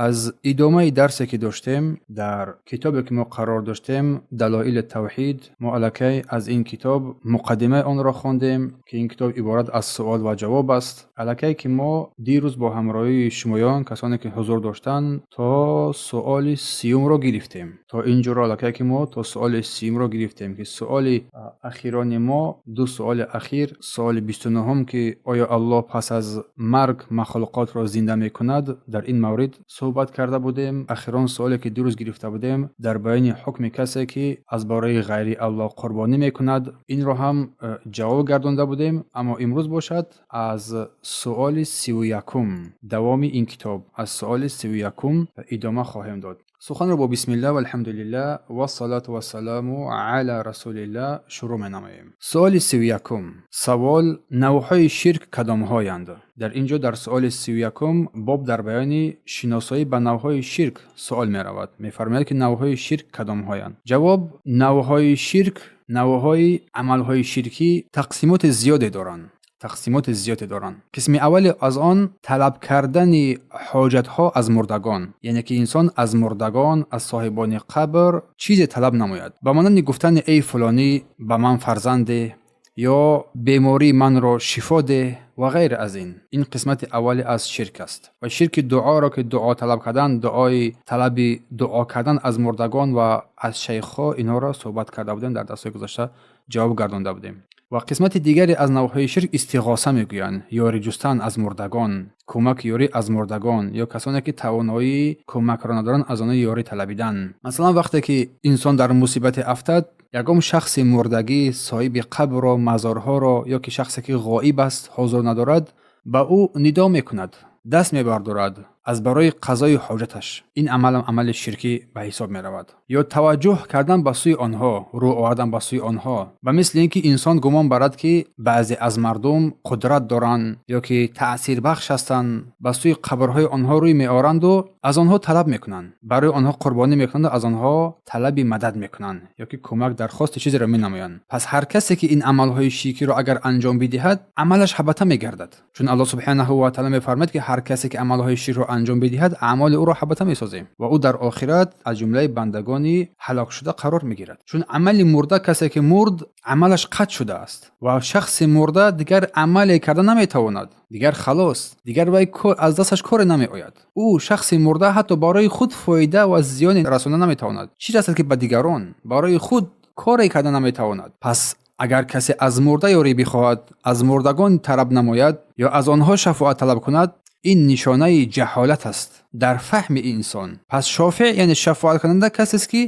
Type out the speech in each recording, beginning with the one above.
Аз идомаи дарсе ки доштем дар китобе ки мо қарор доштем, Далоили тавҳид, мо аллакай аз ин китоб муқаддимаи онро хондем, ки ин китоб иборат аз суол ва ҷавоб аст. Аллакай ки мо дирӯз бо ҳамроҳии шумоён, касоне ки ҳузур доштанд, то суоли сиюмро гирифтем. То ин ҷоро аллакай ки мо то суоли сиюмро гирифтем, ки суоли ахирони мо, ду суоли ахир, суоли 29-ум, ки оё Аллоҳ пас аз марг махлуқотро зинда мекунад, дар ин маврид суҳбат карда будем. Ахирон суоле ки дирӯз гирифта будем дар баёни ҳукми касе ки аз бораи ғайри Аллоҳ қурбонӣ мекунад, инро ҳам ҷавоб гардонда будем. Аммо имрӯз бошад аз суоли 31-ум, давоми ин китоб, аз суоли 31-ум идома хоҳем дод. Суханро бо бисмиллаҳ валҳамдулиллаҳ вассалату вассаламу ала расулиллаҳ шурӯъ менамоем. Суоли 31-ум. Савол: навъҳои ширк кадомҳоянд? Дар ин ҷо дар суоли 31-ум боб дар баёни шиносоӣ ба навъҳои ширк суол меравад. Мефармояд, ки навъҳои ширк кадомҳоянд? Ҷавоб: навъҳои ширк, навъҳои амалҳои ширкӣ тақсимоти зиёде доранд, тақсимоти зиёде доранд. Қисми аввали аз он талаб кардани ҳоҷатҳо аз мурдагон, яъне ки инсон аз мурдагон, аз соҳибони қабр чизе талаб намояд, ба монанди гуфтани: «Эй фулонӣ, ба ман фарзанд деҳ» ё «Бемории манро шифо деҳ» ва ғайр аз ин. Ин қисмати аввали аз ширк аст. Ва ширки дуоро, ки дуо талаб кардан, дуои талаби дуо кардан аз мурдагон ва аз шайхҳо, инҳоро суҳбат карда будем, дар дарсҳои гузашта ҷавоб гардонда будем. Ва қисмати дигаре аз навъҳои ширк истиғоса мегӯянд, ёрӣ ҷустан аз мурдагон, кӯмак, ёрӣ аз мурдагон ё касоне ки тавоноии кӯмакро надоранд, аз онҳо ёрӣ талабидан. Масалан, вақте ки инсон дар мусибате афтад, ягон шахси мурдагӣ, соҳиби қабрро, мазорҳоро ё ки шахсе ки ғоиб аст, ҳозир надорад, ба ӯ нидо мекунад, даст мебардорад аз барои қазои ҳоҷаташ. Ин амалам амали ширкӣ ба ҳисоб меравад. Ё таваҷҷӯҳ кардан ба сӯи онҳо, рӯ овардан ба сӯи онҳо, ба мисли ин ки инсон гумон барад, ки баъзе аз мардум қудрат доранд ё ки таъсирбахш ҳастанд, ба сӯи қабрҳои онҳо рӯй меоранду аз онҳо талаб мекунанд, барои онҳо қурбонӣ мекунанду аз онҳо талаби мадад мекунанд ё ки кӯмак дархости чизеро менамоянд. Пас ҳар касе ки ин амалҳои ширкиро агар анҷом бидиҳад, амалаш ҳабата мегардад, чун Аллоҳ субҳанаҳу ва таъала мефармояд, ки ҳар касе ки амалҳои ширкро анҷом бидиҳад, аъмоли ӯро ҳабата месозем ва ӯ дар охират аз ҷумлаи бандагони ҳалокшуда қарор мегирад. Чун амали мурда, касе ки мурд, амалаш қатъ шудааст ва шахси мурда дигар амале карда наметавонад. Дигар халос, дигар вай аз дасташ коре намеояд. Ӯ шахси мурда ҳатто барои худ фоида ва зиёне расонда наметавонад, чӣ расад ки ба дигарон. Барои худ коре карда наметавонад. Пас агар касе аз мурда ёрӣ бихоҳад, аз мурдагон талаб намояд ё аз онҳо шафоат талаб кунад, ин нишонаи ҷаҳолат аст дар фаҳми инсон. Пас шофеъ, яъне шафоаткунанда, касест ки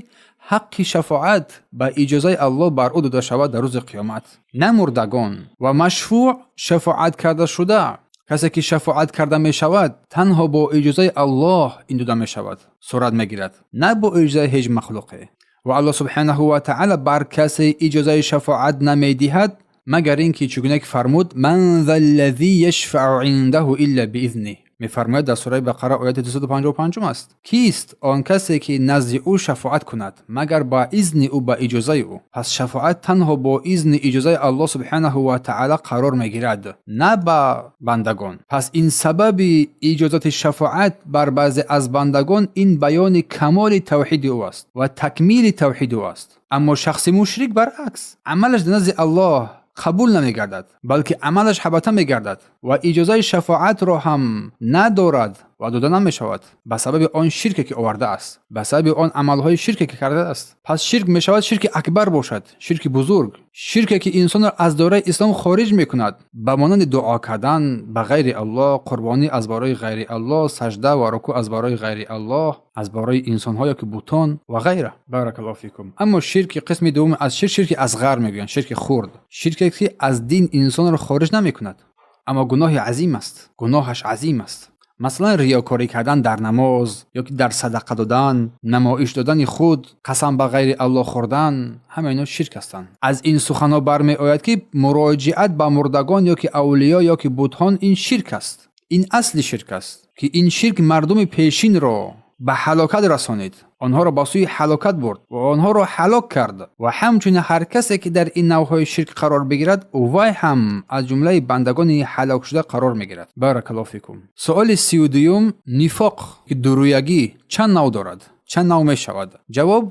ҳаққи шафоат ба иҷозаи Аллоҳ бар ӯ дода шавад дар рӯзи қиёмат, на мурдагон. Ва машфӯъ, шафоат карда шуда, касе ки шафоат карда мешавад, танҳо бо иҷозаи Аллоҳ ин дода мешавад, сурат мегирад, на бо иҷозаи ҳеҷ махлуқе. Ва Аллоҳ субҳанаҳу ва таъала бар касе иҷозаи шафоат намедиҳад, магар ин ки чӣ гуна ки фармуд: «Ман за ллазӣ яшфау индаҳу илла биизних». Мефармояд дар сураи Бақара, ояти 255 аст: «Кист он касе ки назди ӯ шафоат кунад, магар ба изни ӯ, ба иҷозаи ӯ?» Пас шафоат танҳо бо изни иҷозаи Аллоҳ субҳанаҳу ва таъала қарор мегирад, на ба бандагон. Пас ин сабаби иҷозати шафоат бар баъзе аз бандагон, ин баёни камоли тавҳиди ӯ аст ва такмили тавҳиди ӯ аст. Аммо шахси мушрик баръакс, амалаш дар назди Аллоҳ қабул намегардад, балки амалаш ҳабата мегардад ва иҷозаи шафоатро ҳам надорад ва дода намешавад ба сабаби он ширке ки овардааст, ба сабаби он амалҳои ширке ки кардааст. Пас ширк мешавад ширки акбар бошад, ширки бузург, ширке ки инсонро аз доираи ислом хориҷ мекунад, ба монанди дуо кардан ба ғайри Аллоҳ, қурбонӣ аз барои ғайри Аллоҳ, сажда ва рукӯъ аз барои ғайри Аллоҳ, аз барои инсонҳо ё ки бутон ва ғайра. Баракаллоҳу фикум. Аммо ширки қисми дуввум аз ширк, ширки асғар мегӯянд, ширки хурд, ширке ки аз дин инсонро хориҷ намекунад, аммо гуноҳи азим аст, гуноҳаш азим аст. Масалан, риёкорӣ кардан дар намоз ё ки дар садақа додан, намоиш додани худ, қасам ба ғайри Аллоҳ хӯрдан, ҳама ино ширк ҳастанд. Аз ин суханҳо бармеояд, ки муроҷиат ба мурдагон ё ки авлиё ё ки бутҳон, ин ширк аст. Ин асли ширк аст, ки ин ширк мардуми пешинро ба ҳалокат расонид, онҳоро ба сӯи ҳалокат бурд ва онҳоро ҳалок кард. Ва ҳамчунин ҳар касе ки дар ин навъҳои ширк қарор бигирад, вай ҳам аз ҷумлаи бандагони ҳалокшуда қарор мегирад. Баракаллоҳу фикум. Суоли 32: нифоқ, ки дурӯягӣ, чанд нав дорад, чанд нав мешавад? Ҷавоб: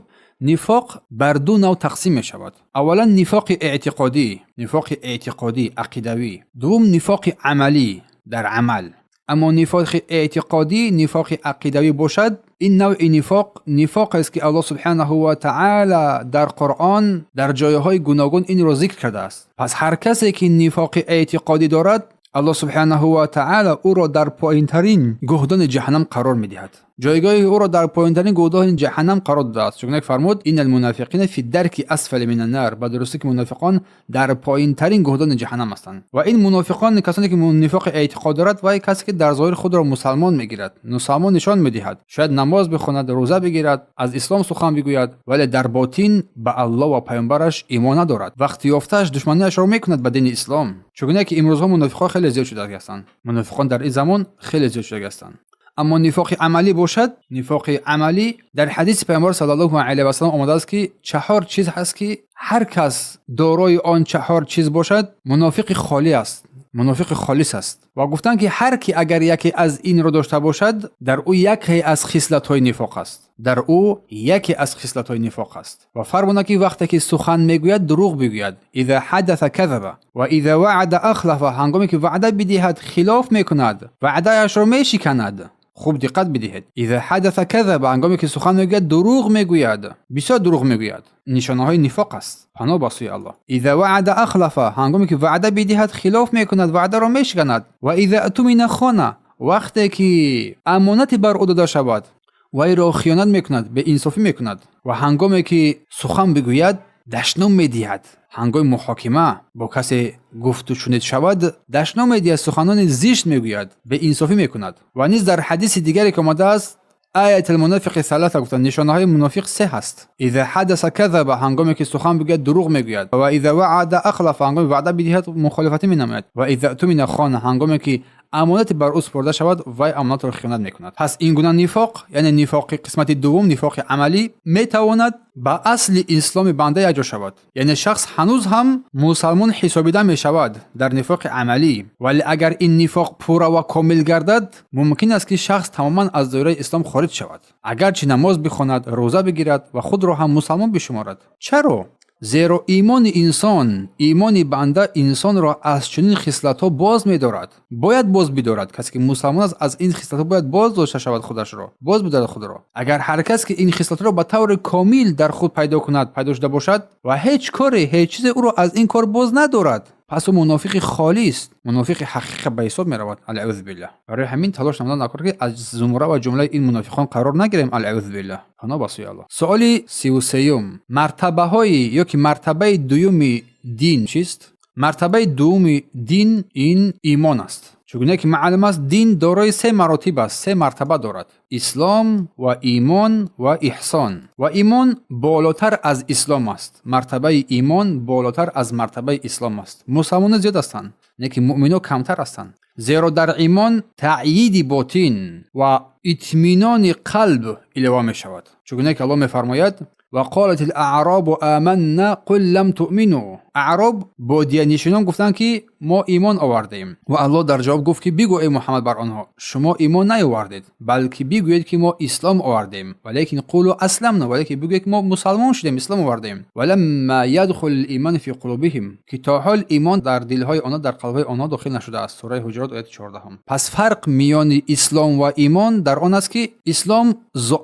нифоқ бар ду нав тақсим мешавад. Аввалан, нифоқи эътиқодӣ, нифоқи эътиқодӣ ақидавӣ. Дуввум, нифоқи амалӣ, дар амал. Аммо нифоқи эътиқодӣ, нифоқи ақидавӣ бошад, ин навъи нифоқ нифоқест, ки Аллоҳ субҳанаҳу ва таъала дар Қуръон дар ҷойҳои гуногун инро зикр кардааст. Пас ҳар касе ки нифоқи эътиқодӣ дорад, Аллоҳ субҳанаҳу ва таъала ӯро дар поинтарин гӯҳдони ҷаҳаннам қарор медиҳад. Ҷойгоҳи ӯро дар поинтарин гӯҳдони ҷаҳаннам қарор додааст. Чунонки фармуд: инна алмунофиқина фи дарки асфали мин аннар. Ба дурустӣ ки мунофиқон дар поинтарин гӯҳдони ҷаҳаннам ҳастанд. Ва ин мунофиқон, касоне ки нифоқи эътиқод дорад, вай касе ки дар зоҳир худро мусалмон мегирад, мусалмон нишон медиҳад, шояд намоз бихонад, рӯза бигирад, аз ислом сухан бигӯяд, вале дар ботин ба Аллоҳ ва паёмбараш имон надорад. Вақти ёфтааш душманиашро мекунад ба дини ислом. Чунонки ки имрӯзҳо мунофиқҳо хеле зиёд шуда ҳастанд. Мунофиқон дар ин замон хеле зиёд шуда ҳастанд. Аммо нифоқи амалӣ бошад, нифоқи амалӣ дар ҳадиси паёмбар саллаллоҳу алайҳи васаллам омадааст, ки чаҳор чиз ҳаст, ки ҳар кас дорои он чаҳор чиз бошад, мунофиқи холӣ аст, мунофиқи холис аст. Ва гуфтанд, ки ҳар ки агар яке аз инро дошта бошад, дар ӯ яке аз хислатҳои нифоқ аст, дар ӯ яке аз хислатҳои нифоқ аст. Ва фармуданд, ки вақте ки сухан мегӯяд, дурӯғ бигӯяд: иза ҳадаса казаба ва иза ваъда ахлафа. Ҳангоме ки ваъда бидиҳад, хилоф мекунад, ваъдаашро мешиканад. Хуб диққат бидиҳед: иза ҳадаса казаба, ҳангоме ки сухан мегӯяд, дурӯғ мегӯяд, бисёр дурӯғ мегӯяд, нишонаҳои нифоқ аст, паноҳ ба сӯи Аллоҳ. Иза ваъда ахлафа, ҳангоме ки ваъда бидиҳад, хилоф мекунад, ваъдаро мешиканад. Ва иза атумина хона, вақте ки амонате бар ӯ дода шавад, вайро хиёнат мекунад, беинсофӣ мекунад. Ва ҳангоме ки сухан бигӯяд, дашном медиҳад. Ҳангоми муҳокима бо касе гуфту шунид шавад, дашном медиҳад, суханони зишт мегӯяд, беинсофӣ мекунад. Ва низ дар ҳадиси дигаре ки омадааст: аятул мунофиқи саласа, гуфтанд, нишонаҳои мунофиқ се ҳаст: иза ҳадаса казаба, ҳангоме ки сухан бигӯяд, дурӯғ мегӯяд; ва иза ваъада ахлафа, ҳангоме ваъда бидиҳад, мухолифатӣ менамояд; ва иза тумина хона, ҳангоме ки амонате бар ӯ супурда шавад, вай амонатро хиёнат мекунад. Пас ин гуна нифоқ, яъне нифоқи қисмати дуввум, нифоқи амалӣ, метавонад ба асли исломи банда якҷо шавад, яъне шахс ҳанӯз ҳам мусалмон ҳисобида мешавад дар нифоқи амалӣ. Вале агар ин нифоқ пурра ва комил гардад, мумкин аст, ки шахс тамоман аз доираи ислом хориҷ шавад, агарчи намоз бихонад, рӯза бигирад ва худро ҳам мусалмон бишуморад. Чаро? Зеро имони инсон, имони банда инсонро аз чунин хислатҳо боз медорад, бояд боз бидорад. Касе ки мусалмон аст, аз ин хислатҳо бояд боз дошта шавад, худашро боз бидорад худро. Агар ҳар кас ки ин хислатҳоро ба таври комил дар худ пайдо кунад, пайдо шуда бошад ва ҳеҷ коре, ҳеҷ чизе ӯро аз ин кор боз надорад, пас ӯ мунофиқи холист, мунофиқи ҳақиқа ба ҳисоб меравад, алъаузу биллаҳ. Барои ҳамин талош намудан накор, ки аз зумра ва ҷумлаи ин мунофиқон қарор нагирем, алъаузу биллаҳ, паноҳ ба сӯи Аллоҳ. Суоли 33: мартабаҳои ё ки мартабаи дуюми дин чист? Мартабаи дуюми дин ин имон аст. Чунон ки маълум аст, дин дорои се маротиб аст, се мартаба дорад: ислом ва имон ва иҳсон. Ва имон болотар аз ислом аст, мартабаи имон болотар аз мартабаи ислом аст. Мусалмоно зиёд ҳастанд, лекин муъмино камтар ҳастанд, зеро дар имон таъйиди ботин ва итминони қалб илова мешавад. Чунон ки Аллоҳ мефармояд: ва қолат аъробу аманна қул лам туъмину. Аъроб, бодиянишинон, гуфтанд, ки мо имон овардем. Ва Аллоҳ дар ҷавоб гуфт, ки бигӯ, эй Муҳаммад, бар онҳо: шумо имон наёвардед, балки бигӯед, ки мо ислом овардем. Валекин қулу асламна, валекин бигӯед, ки мо мусалмон шудем, ислом овардем. Валамма ядхул иман фи қулубиҳим, ки то ҳол имон дар дилҳои онҳо, дар қалбҳои онҳо дохил нашудааст. Сураи Ҳуҷурот, ояти 14. Пас фарқ миёни ислом ва имон дар он аст, ки ислом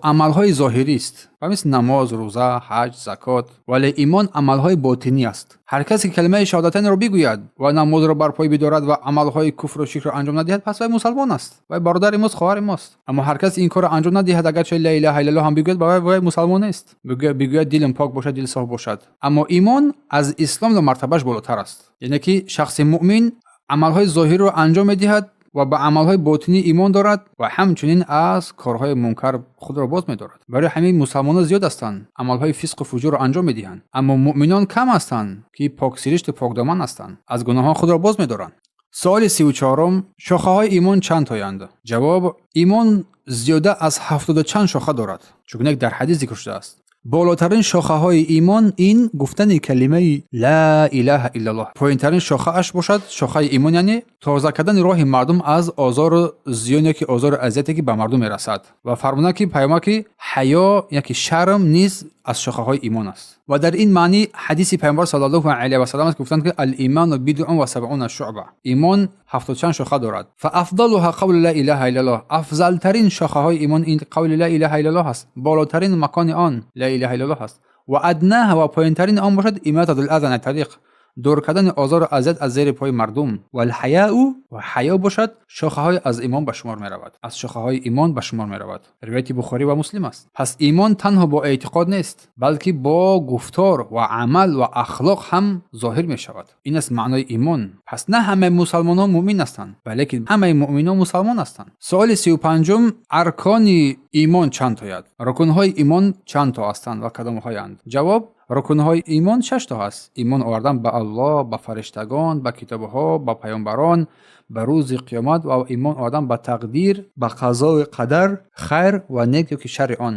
амалҳои зоҳирист, ба мисли намоз, рӯза, ҳаҷ, закот, вале имон амалҳои ботинӣ аст. Ҳар касе ки калимаи шаҳодатайнро бигӯяд ва намозро бар пой бидорад ва амалҳои куфру ширкро анҷом надиҳад, пас вай мусалмон аст, вай бародари мост, хоҳари мост. Аммо ҳар кас ин корро анҷом надиҳад, агарчи ла илаҳа иллаллоҳ ҳам бигӯяд, ба вай мусалмон нест. Бигӯяд, дилам пок бошад, дил соф бошад, аммо имон аз ислом мартабаш болотар аст. Яъне ки шахси муъмин амалҳои зоҳириро анҷом медиҳад ва ба амалҳои ботинӣ имон дорад ва ҳамчунин аз корҳои мункар худро боз медорад. Барои ҳамин мусалмонон зиёд ҳастанд, амалҳои фисқу фуҷурро анҷом медиҳанд, аммо муъминон кам ҳастанд, ки поксиришту покдоман ҳастанд, аз гуноҳон худро боз медоранд. Суоли 34: шохаҳои имон чанд тоянд? Ҷавоб: имон зиёда аз 70 чанд шоха дорад, чунки дар ҳадис зикр шудааст. Болотарин шохаҳои имон ин гуфтани калимаи ла илаҳа иллаллоҳ. Поинтарин шохааш бошад шохаи имон, яъне тоза кардани роҳи мардум аз озору зиён ёки озору азияте, ки ба мардум мерасад. Ва фармуданд, ки паёмбар, ки ҳаё яки шарм низ аз шохаҳои имон аст. Ва дар ин маънӣ ҳадиси паёмбар саллаллоҳу алайҳи васаллам аст, ки гуфтанд, ки الإيمان بضع وسبعون شعبة, имон 70 чанд шоха дорад. فأفضلها قول لا إله إلا الله, афзалтарин шохаҳои имон ин қавли ла илаҳа иллаллоҳ аст, болотарин макони он ла илаҳа иллаллоҳ аст. وأدناها, ва поинтарини он бошад إماطة الأذى عن الطريق, дур кардани озору азият аз зери пои мардум. والحياء, ва ҳаё бошад шохаҳои аз имон ба шумор меравад, аз шохаҳои имон ба шумор меравад. Ривояти Бухорӣ ва Муслим аст. Пас имон танҳо бо эътиқод нест, балки бо гуфтор ва амал ва ахлоқ ҳам зоҳир мешавад. Ин аст маънои имон. Пас на ҳамаи мусалмонон муъмин ҳастанд, балки ҳамаи муъминон мусалмон ҳастанд. Суоли 35-ум: аркони имон чанд тояд? Рукнҳои имон чанд то ҳастанд ва кадомҳоянд? Ҷавоб: рукнҳои имон шаш то ҳаст: имон овардан ба Аллоҳ, ба фариштагон, ба китобҳо, ба паёмбарон, ба рӯзи қиёмат ва имон овардан ба тақдир, ба қазою қадар, хайр ва нек ёки шарри он.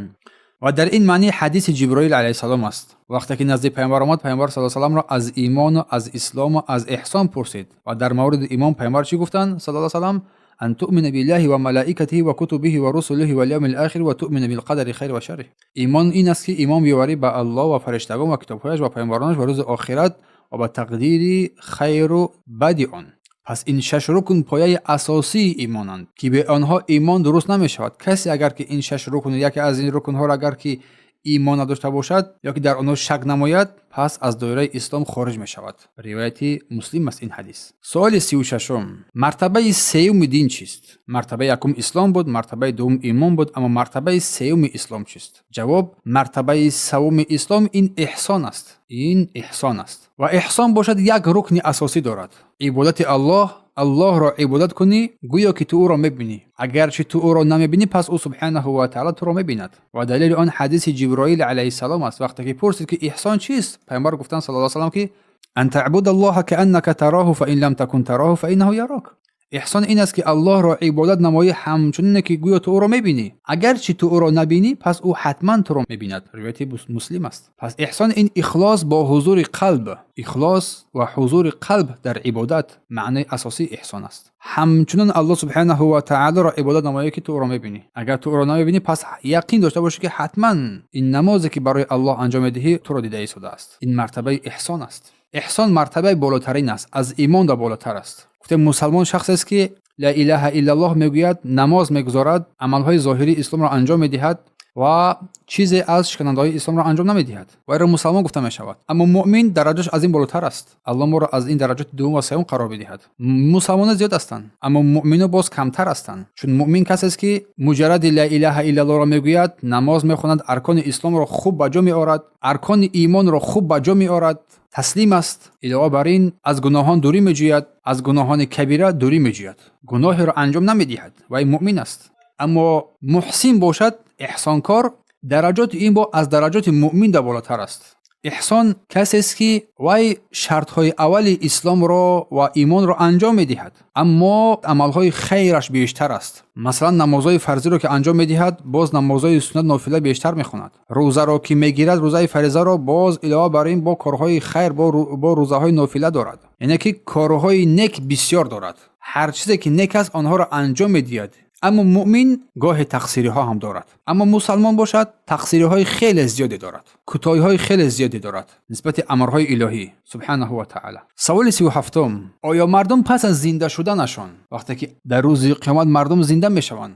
Ва дар ин маънӣ ҳадиси Ҷиброил алайҳиссалом аст. Вақте ки назди паёмбар омад, паёмбар са салламро аз имону аз ислому аз эҳсон пурсид. Ва дар мавриди имон паёмбар чӣ гуфтанд сала салам? أن تؤمن بالله وملائكته وكتبه ورسله واليوم الآخر وتؤمن بالقدر خيره وشره. Имон ин аст, ки имон биёварӣ ба Аллоҳ ва фариштагон ва китобҳояш ва паёмбаронаш ва рӯзи охират ва ба тақдири хайру бади он. Пас ин шаш рукн пояи асосии имонанд, ки бе онҳо имон дуруст намешавад. Касе агар ки ин шаш рукн, яке аз ин рукнҳоро агар ки имон надошта бошад ё ки дар онҳо шак намояд, пас аз доираи ислом хориҷ мешавад. Ривояти Муслим аст ин ҳадис. Суоли 36-ум: мартабаи сеюми дин чист? Мартабаи якум ислом буд, мартабаи дуввум имон буд, аммо мартабаи сеюми ислом чист? Ҷавоб: мартабаи севуми ислом ин эҳсон аст, ин эҳсон аст. Ва эҳсон бошад як рукни асосӣ дорад: ибодати Аллоҳ. Аллоҳро ибодат кунӣ, гӯё ки ту ӯро мебинӣ. Агарчи ту ӯро намебинӣ, пас ӯ субҳанаҳу ва таъала туро мебинад. Ва далели он ҳадиси Ҷиброил алайҳиссалом аст. Вақте ки пурсид, ки эҳсон чист, пайғамбар гуфтанд саллаллоҳу салам, ки أن تعبد الله كأنك تراه فإن لم تكن تراه فإنه يراك. Эҳсон ин аст, ки Аллоҳро ибодат намоӣ ҳамчунине, ки гӯё ту ӯро мебинӣ. Агарчи ту ӯро набинӣ, пас ӯ ҳатман туро мебинад. Ривояти Муслим аст. Пас эҳсон ин ихлос бо ҳузури қалб, ихлос ва ҳузури қалб дар ибодат маънои асосии эҳсон аст. Ҳамчунон Аллоҳ субҳанаҳу ва таолоро ибодат намоӣ, ки ту ӯро мебинӣ. Агар ту ӯро намебинӣ, пас яқин дошта бошӣ, ки ҳатман ин намозе, ки барои Аллоҳ анҷом медиҳӣ, туро дида истодааст. Ин мартабаи эҳсон аст. Эҳсон мартабаи болотарин аст, аз имон да болотар аст. Гуфтем, мусалмон шахсест, ки ла илаҳа иллаллоҳ мегӯяд, намоз мегузорад, амалҳои зоҳирии исломро анҷом медиҳад ва чизе аз шиканандаҳои исломро анҷом намедиҳад, ва инро мусалмон гуфта мешавад. Аммо муъмин дараҷаш аз ин болотар аст. Аллоҳ моро аз ин дараҷоти дуввум ва сеюм қарор бидиҳад. Мусалмоно зиёд ҳастанд, аммо муъмино боз камтар ҳастанд, чун муъмин касест, ки муҷарради ла илаҳа иллаллоҳро мегӯяд, намоз мехонад, аркони исломро хуб ба ҷо меорад, аркони имонро хуб ба ҷо меорад, таслим аст. Илова бар ин, аз гуноҳон дурӣ меҷӯяд, аз гуноҳони кабира дурӣ меҷӯяд, гуноҳеро анҷом намедиҳад ва ин муъмин аст. Аммо муҳсин бошад, эҳсонкор, дараҷоти ин бо аз дараҷоти муъмин да болотар аст. Эҳсон касест, ки вай шартҳои аввали исломро ва имонро анҷом медиҳад, аммо амалҳои хайраш бештар аст. Масалан, намозҳои фарзиро ки анҷом медиҳад, боз намозҳои суннат, нофила бештар мехонад. Рӯзаро ки мегирад, рӯзаи фаризаро, боз илова бар ин бо корҳои хайр, бо рӯзаҳои нофила дорад, яъне ки корҳои нек бисёр дорад. Ҳар чизе ки нек аст, онҳоро анҷом медиҳад. Аммо муъмин гоҳе тақсириҳо ҳам дорад. Аммо мусалмон бошад, тақсириҳои хеле зиёде дорад, кӯтоҳиҳои хеле зиёде дорад нисбати амрҳои илоҳӣ субҳанаҳу ва таъала. Саволи 37-ум: оё мардум пас аз зинда шуданашон, вақте ки дар рӯзи қиёмат мардум зинда мешаванд,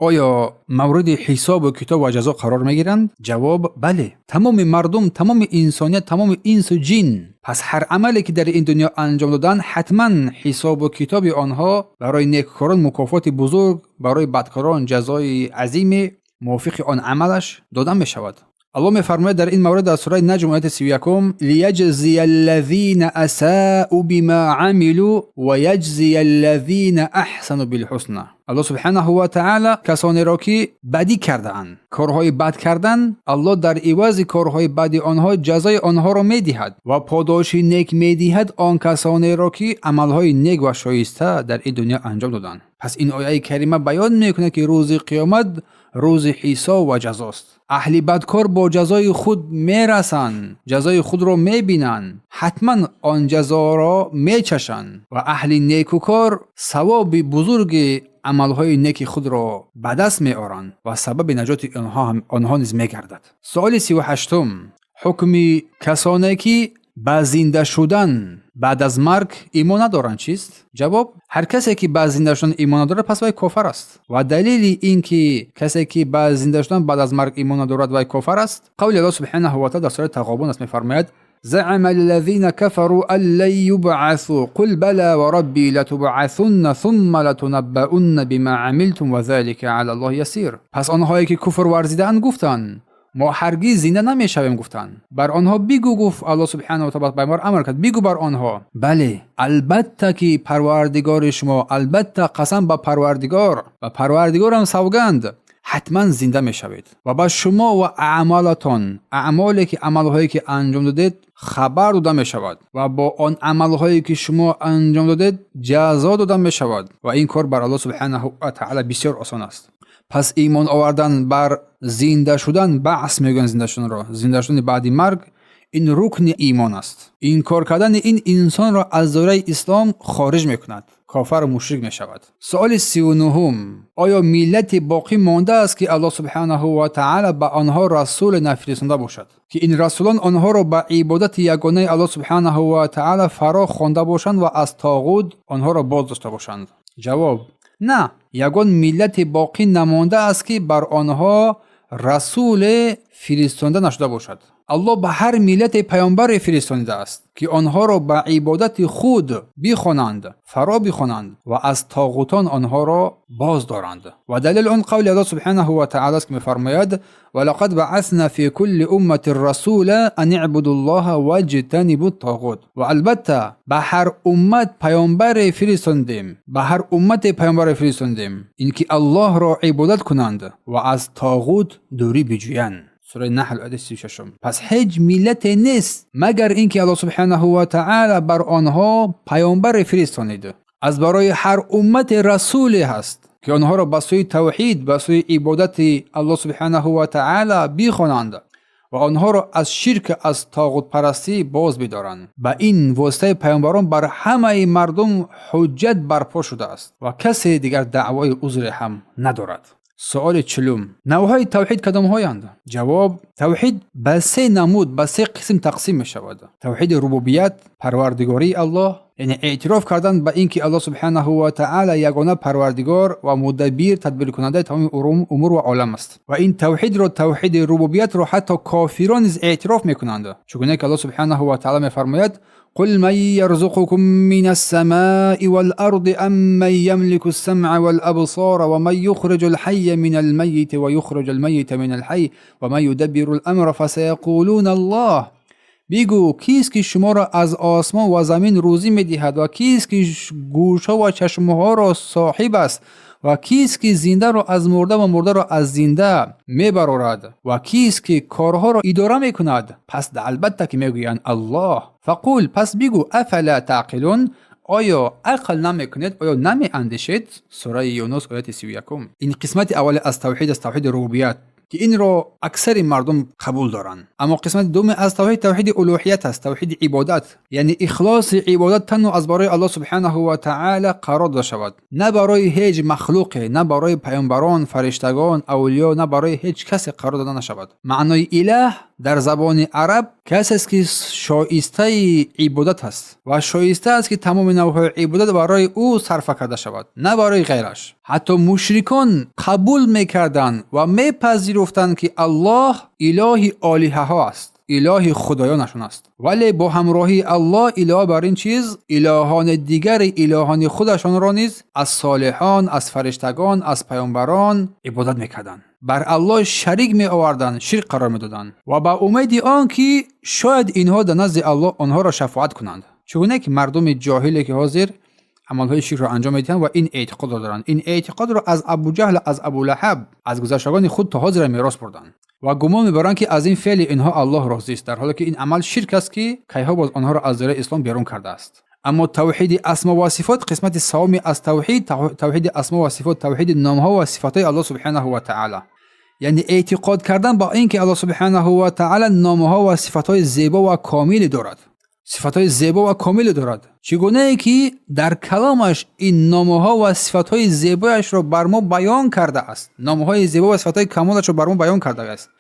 оё мавриди ҳисобу китоб ва ҷазо қарор мегиранд? Ҷавоб: бале, тамоми мардум, тамоми инсоният, тамоми инсу ҷин. Пас ҳар амале, ки дар ин дунё анҷом доданд, ҳатман ҳисобу китоби онҳо, барои неккорон мукофоти бузург, барои бадкорон ҷазои азиме мувофиқи он амалаш дода мешавад. Аллоҳ мефармояд дар ин маврид дар сураи Наҷм ояти 31: ليجزي الذين أساءوا بما عملوا ويجزي الذين أحسنوا بالحسنى. Аллоҳ سبحانه وتعالى касонеро ки бадӣ кардаанд, корҳои бад карданд, Аллоҳ дар ивази корҳои бади онҳо ҷазои онҳоро медиҳад ва подоши нек медиҳад он касонеро ки амалҳои нек ва шоиста дар ин дунё анҷом доданд. Пас ин ояи карима баён мекунад, ки рӯзи қиёмат рӯзи ҳисоб ва ҷазост. Аҳли бадкор бо ҷазои худ мерасанд, ҷазои худро мебинанд, ҳатман он ҷазоро мечашанд ва аҳли некукор савоби бузурги амалҳои неки худро ба даст меоранд ва сабаби наҷоти онҳо низ мегардад. Суоли 38: ҳукми касоне ки ба зинда шудан баъд аз марг имон надоранд чист? Ҷавоб: ҳар касе ки ба зинда шудан имон надорад, пас вай кофар аст. Ва далели ин ки касе ки ба зинда шудан баъд аз марг имон надорад, вай кофар аст, қавли Аллоҳ سبحانه وتعالى дар сураи Тағобун аст, мефармояд: زعم الذين كفروا أن لن يبعثوا قل بلى وربي لتبعثن ثم لتنبؤن بما عملتم وذلك على الله يسير. Пас онҳое ки куфр варзидаанд, гуфтанд: мо ҳаргиз зинда намешавем, гуфтанд. Бар онҳо бигӯ, гуфт Аллоҳ سبحانه وتعالى, пайғамбар амр кард: бигӯ бар онҳо, бале, албатта ки Парвардигори шумо, албатта, қасам ба Парвардигор ва Парвардигорам савганд, ҳатман зинда мешавед ва ба шумо ва аъмолатон, аъмоле ки амалҳое ки анҷом додед, хабар дода мешавад ва бо он амалҳое ки шумо анҷом додед, ҷазо дода мешавад ва ин кор бар Аллоҳ سبحانه وتعالى бисёр осон аст. Пас имон овардан бар зинда шудан, баъс мегӯянд зинда шуданро, зинда шудани баъди марг, ин рукни имон аст. Инкор кардани ин инсонро аз доираи ислом хориҷ мекунад, кофару мушрик мешавад. Суоли 39: оё миллате боқӣ мондааст, ки Аллоҳ سبحانه وتعالى ба онҳо расуле нафиристонда бошад, ки ин расулон онҳоро ба ибодати ягонаи Аллоҳ سبحانه وتعالى фаро хонда бошанд ва аз тоғут онҳоро боз дошта бошанд? Ҷавоб: на, ягон миллате боқӣ намондааст, ки бар онҳо расуле фиристонда нашуда бошад. Аллоҳ ба ҳар миллате паёмбаре фиристонидааст, ки онҳоро ба ибодати худ бихонанд, фаро бихонанд ва аз тоғутон онҳоро боз доранд. Ва далели он қавли Аллоҳ سبحانه وتعالى аст, ки мефармояд: ولقد بعثنا في كل أمة رسولا أن اعبدوا الله واجتنبوا الطاغوت. Ва албатта ба ҳар уммат паёмбаре фиристондем, ба ҳар уммате паёмбаре фиристондем, ин ки Аллоҳро ибодат кунанд ва аз тоғут дурӣ биҷӯянд. Сураи Наҳл, ояти 36. Пас ҳеҷ миллате нест, магар ин ки Аллоҳ سبحانه وتعالى бар онҳо паёмбаре фиристонид. Аз барои ҳар уммате расуле ҳаст, ки онҳоро ба сӯи тавҳид, ба сӯи ибодати Аллоҳ سبحانه وتعالى бихонанд ва онҳоро аз ширк, аз тоғутпарастӣ боз бидоранд. Ба ин воситаи паёмбарон бар ҳамаи мардум ҳуҷҷат барпо шудааст ва касе дигар даъвои узре ҳам надорад. Суоли 40: навъҳои тавҳид кадомҳоянд? Ҷавоб: тавҳид ба се намуд, ба се қисм тақсим мешавад. Тавҳиди рубубият, парвардигории Аллоҳ, яъне эътироф кардан ба ин ки Аллоҳ سبحانه وتعالى ягона парвардигор ва мудаббир, тадбиркунандаи тамоми умур ва олам аст. Ва ин тавҳидро, тавҳиди рубубиятро, ҳатто кофирон низ эътироф мекунанд, чугуне ки Аллоҳ سبحانه وتعالى мефармояд: قل من يرزقكم من السماء والأرض أمن يملك السمع والأبصار ومن يخرج الحي من الميت ويخرج الميت من الحي ومن يدبر الأمر فسيقولون الله. Бигӯ, кист ки шуморо аз осмон ва замин рӯзӣ медиҳад ва кист ки гӯшҳо ва чашмҳоро соҳиб аст ва кист ки зиндаро аз мурда ва мурдаро аз зинда мебарорад ва кист ки корҳоро идора мекунад? Пас албатта ки мегӯянд: Аллоҳ. فقل, пас бигӯ: أفلا تعقلون, оё ақл намекунед, оё намеандешед? Сураи Юнус, ояти 31. Ин қисмати аввали аз тавҳид аст, тавҳиди рубубият, ки инро аксари мардум қабул доранд. Аммо қисмати дуввуми аз тавҳид, тавҳиди улӯҳият аст, тавҳиди ибодат, яъне ихлоси ибодат танҳо аз барои Аллоҳ سبحانه وتعالى қарор дода шавад, на барои ҳеҷ махлуқе, на барои паёмбарон, фариштагон, авлиё, на барои ҳеҷ касе қарор дода нашавад. Маънои илаҳ дар забони араб касест, ки шоистаи ибодат аст ва шоиста аст, ки тамоми навъҳои ибодат барои ӯ сарфа карда шавад, на барои ғайраш. Ҳатто мушрикон қабул мекарданд ва мепазируфтанд, ки Аллоҳ илоҳи олиҳаҳо аст, илоҳи худоёнашон аст, вале бо ҳамроҳии Аллоҳ илова бар ин чиз илоҳони дигари илоҳони худашонро низ аз солиҳон, аз фариштагон, аз паёмбарон ибодат мекарданд. Бар Аллоҳ шарик меоварданд, ширк қарор медоданд ва ба умеди он ки шояд инҳо дар назди Аллоҳ онҳоро шафоат кунанд. Чунки ки мардуми ҷоҳиле ки ҳозир амалҳои ширкро анҷом медиҳанд ва ин эътиқодро доранд. Ин эътиқодро аз Абуҷаҳл, аз Абулаҳаб, аз гузаштагони худ то ҳозира мерос бурданд ва гумон мебаранд, ки аз ин феъли инҳо Аллоҳ розист, дар ҳоле ки ин амал ширк аст, ки кайҳо боз онҳоро аз доираи ислом берун кардааст. Аммо тавҳиди асмо ва сифот қисмати саввуми аз тавҳид, тавҳиди асмо ва сифот, тавҳиди номҳо ва сифатҳои Аллоҳ субҳанаҳу ва таъала, яъне эътиқод кардан ба ин ки Аллоҳ субҳанаҳу ва таъала номҳо ва сифатҳои зебо ва комиле дорад, сифатҳои зебо ва комиле дорад, чӣ гунае ки дар каломаш ин номҳо ва сифатҳои зебояшро бар мо баён кардааст, номҳои зебо ва сифатҳои камолашро бар мо баён кардааст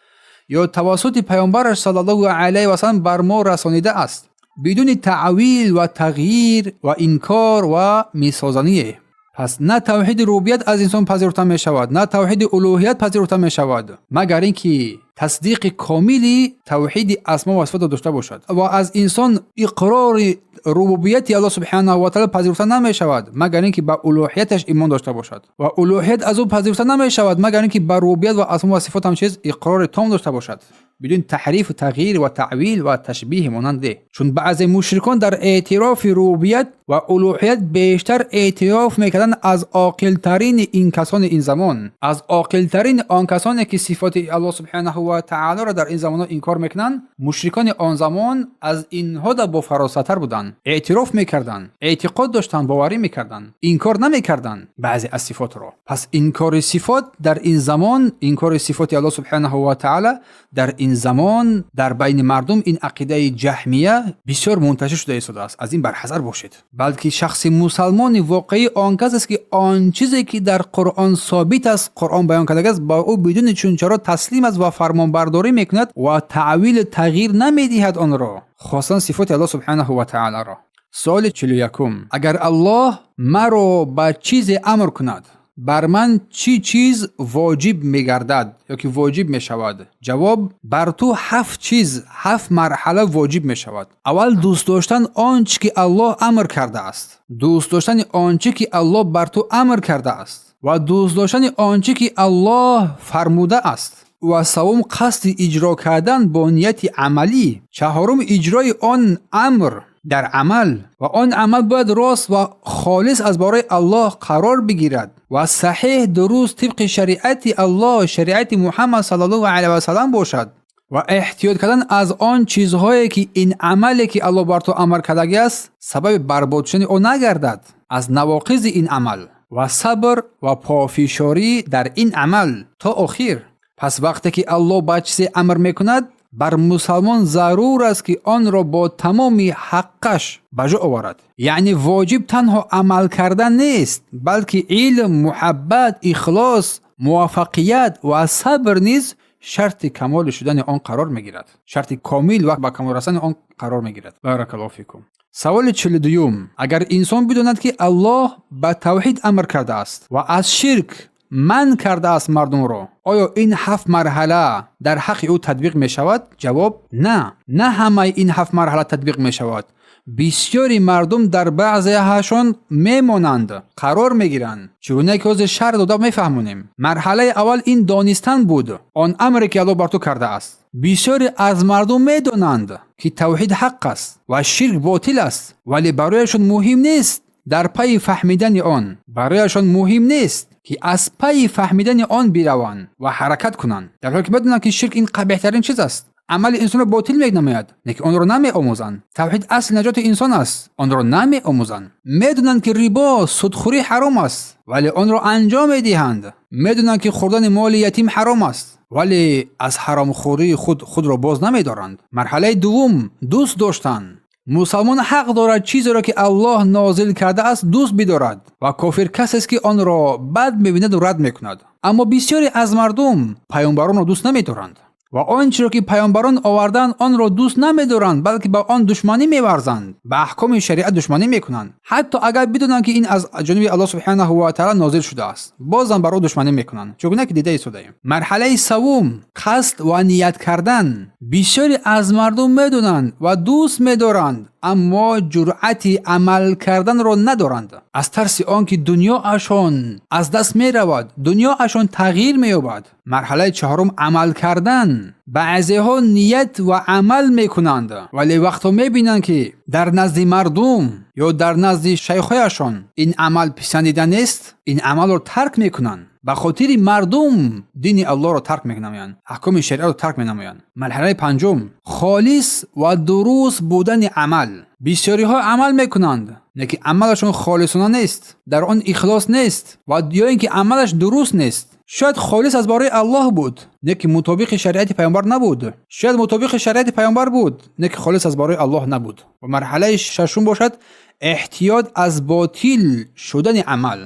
ё тавассути паёмбараш саллаллоҳу алайҳи васаллам бар мо расонидааст, бидуни таъвил ва тағйир ва инкор ва мисозание. Пас на тавҳиди рубубият аз инсон пазируфта мешавад, на тавҳиди улӯҳият пазируфта мешавад, магар ин ки тасдиқи комили тавҳиди асмо ва сифатро дошта бошад, ва аз инсон иқрори рубубияти Аллоҳ субҳанаҳу ва таъала пазируфта намешавад, магар ин ки ба улӯҳияташ имон дошта бошад, ва улӯҳият аз ӯ пазируфта намешавад, магар ин ки ба рубубият ва асмо ва сифот ҳам чиз иқрори том дошта бошад, бидуни таҳрифу тағйир ва таъвил ва ташбиҳи монанде. Чун баъзе мушрикон дар эътирофи рубубият ва улӯҳият бештар эътироф мекарданд аз оқилтарини ин касони ин замон, аз оқилтарини он касоне ки сифоти Аллоҳ субҳанаҳу ва таолоро дар ин замонҳо инкор мекунанд. Мушрикони он замон аз инҳо да бофаросаттар буданд, эътироф мекарданд, эътиқод доштанд, боварӣ мекарданд, инкор намекарданд баъзе аз сифотро. Пас инкори сифот дар ин замон, инкори сифоти Аллоҳ субҳанаҳу ва таъала дар ин замон дар байни мардум ин ақидаи ҷаҳмия бисёр мунташир шуда истодааст. Аз ин барҳазар бошед, балки шахси мусалмони воқеӣ он кас аст, ки он чизе ки дар Қуръон собит аст, Қуръон баён кардагааст, ба ӯ бидуни чунчаро таслим аст ва фармонбардорӣ мекунад ва таъвилу тағйир намедиҳад онро, хосан сифоти Аллоҳ субҳанаҳу ва таоларо. Суоли 41-ум: агар Аллоҳ маро ба чизе амр кунад, бар ман чӣ чиз воҷиб мегардад ё ки воҷиб мешавад? Ҷавоб: бар ту ҳафт чиз, ҳафт марҳала воҷиб мешавад. Аввал, дӯст доштан он чӣ ки Аллоҳ амр кардааст, дӯст доштани он чӣ ки Аллоҳ бар ту амр кардааст ва дӯст доштани он чӣ ки Аллоҳ фармудааст, ва саввум, қасди иҷро кардан бо нияти амалӣ, чаҳорум, иҷрои он амр дар амал, ва он амал бояд рост ва холис аз бораи Аллоҳ қарор бигирад ва саҳеҳ, дуруст, тибқи шариати Аллоҳ, шариати Муҳаммад саллаллоҳу алайҳи васаллам бошад, ва эҳтиёт кардан аз он чизҳое ки ин амале ки Аллоҳ бар ту амр кардагиаст, сабаби барбод шудани он нагардад, аз навоқизи ин амал, ва сабр ва пофишорӣ дар ин амал то охир. Пас вақте ки Аллоҳ ба чизе амр мекунад, бар мусалмон зарур аст, ки онро бо тамоми ҳаққаш ба ҷо оварад. Яъне воҷиб танҳо амал кардан нест, балки илм, муҳаббат, ихлос, муваффақият ва сабр низ шарти камоли шудани он қарор мегирад, шарти комил ва ба камол расидани он қарор мегирад. Баракаллоҳу фикум. Саволи 42-юм: агар инсон бидонад, ки Аллоҳ ба тавҳид амр кардааст ва аз ширк манъ кардааст мардумро, оё ин ҳафт марҳала дар ҳаққи ӯ татбиқ мешавад? Ҷавоб: на, на ҳамаи ин ҳафт марҳала татбиқ мешавад. Бисёри мардум дар баъзеҳашон мемонанд, қарор мегиранд, чӣ гуна ки ҳозир шарҳ дода мефаҳмонем. Марҳалаи аввал ин донистан буд он амре ки Аллоҳ бар ту кардааст. Бисёре аз мардум медонанд, ки тавҳид ҳақ аст ва ширк ботил аст, вале барояшон муҳим нест дар пайи фаҳмидани он, барояшон муҳим нест, ки аз пайи фаҳмидани он бираванд ва ҳаракат кунанд, дар ҳоле ки медонанд, ки ширк ин қабеҳтарин чиз аст, амали инсонро ботил менамояд, лекин онро намеомӯзанд. Тавҳид асли наҷоти инсон аст, онро намеомӯзанд. Медонанд, ки рибо, судхӯрӣ ҳаром аст, вале онро анҷом медиҳанд. Медонанд, ки хӯрдани моли ятим ҳаром аст, вале аз ҳаромхӯрии худ худро боз намедоранд. Марҳалаи дуввум: дӯст доштан. Мусалмон ҳақ дорад чизеро, ки Аллоҳ нозил кардааст, дӯст бидорад, ва кофир касест, ки онро бад мебинаду рад мекунад. Аммо бисёре аз мардум паёмбаронро дӯст намедоранд ва он чиро, ки паёмбарон оварданд, онро дӯст намедоранд, балки ба он душманӣ меварзанд, ба аҳкоми шариат душманӣ мекунанд. Ҳатто агар бидонанд, ки ин аз ҷониби Аллоҳ субҳанаҳу ва таъала нозил шудааст, бозам бар ӯ душманӣ мекунанд, чӣ гуна ки дида истодаем. Марҳалаи саввум: қасд ва ният кардан. Бисёре аз мардум медонанд ва дӯст медоранд, аммо ҷуръати амал карданро надоранд. Аз тарси он ки дунёашон аз даст меравад, дунёашон тағйир меёбад. Марҳалаи чаҳорум амал кардан. Баъзеҳо ният ва амал мекунанд, вале вақто мебинанд, ки дар назди мардум ё дар назди шайхҳояшон ин амал писандида нест, ин амалро тарк мекунанд. Ба хотири мардум дини Аллоҳро тарк менамоянд, аҳкоми шариатро тарк менамоянд. Марҳалаи панҷум холис ва дуруст будани амал. Бисёриҳо амал мекунанд, лекин амалашон холисона нест, дар он ихлос нест ва ё ин ки амалаш дуруст нест. Шояд холис аз барои Аллоҳ буд, лекин мутобиқи шариати паёмбар набуд. Шояд мутобиқи шариати паёмбар буд, лекин холис аз барои Аллоҳ набуд. Ва марҳалаи шашум бошад эҳтиёт аз ботил шудани амал.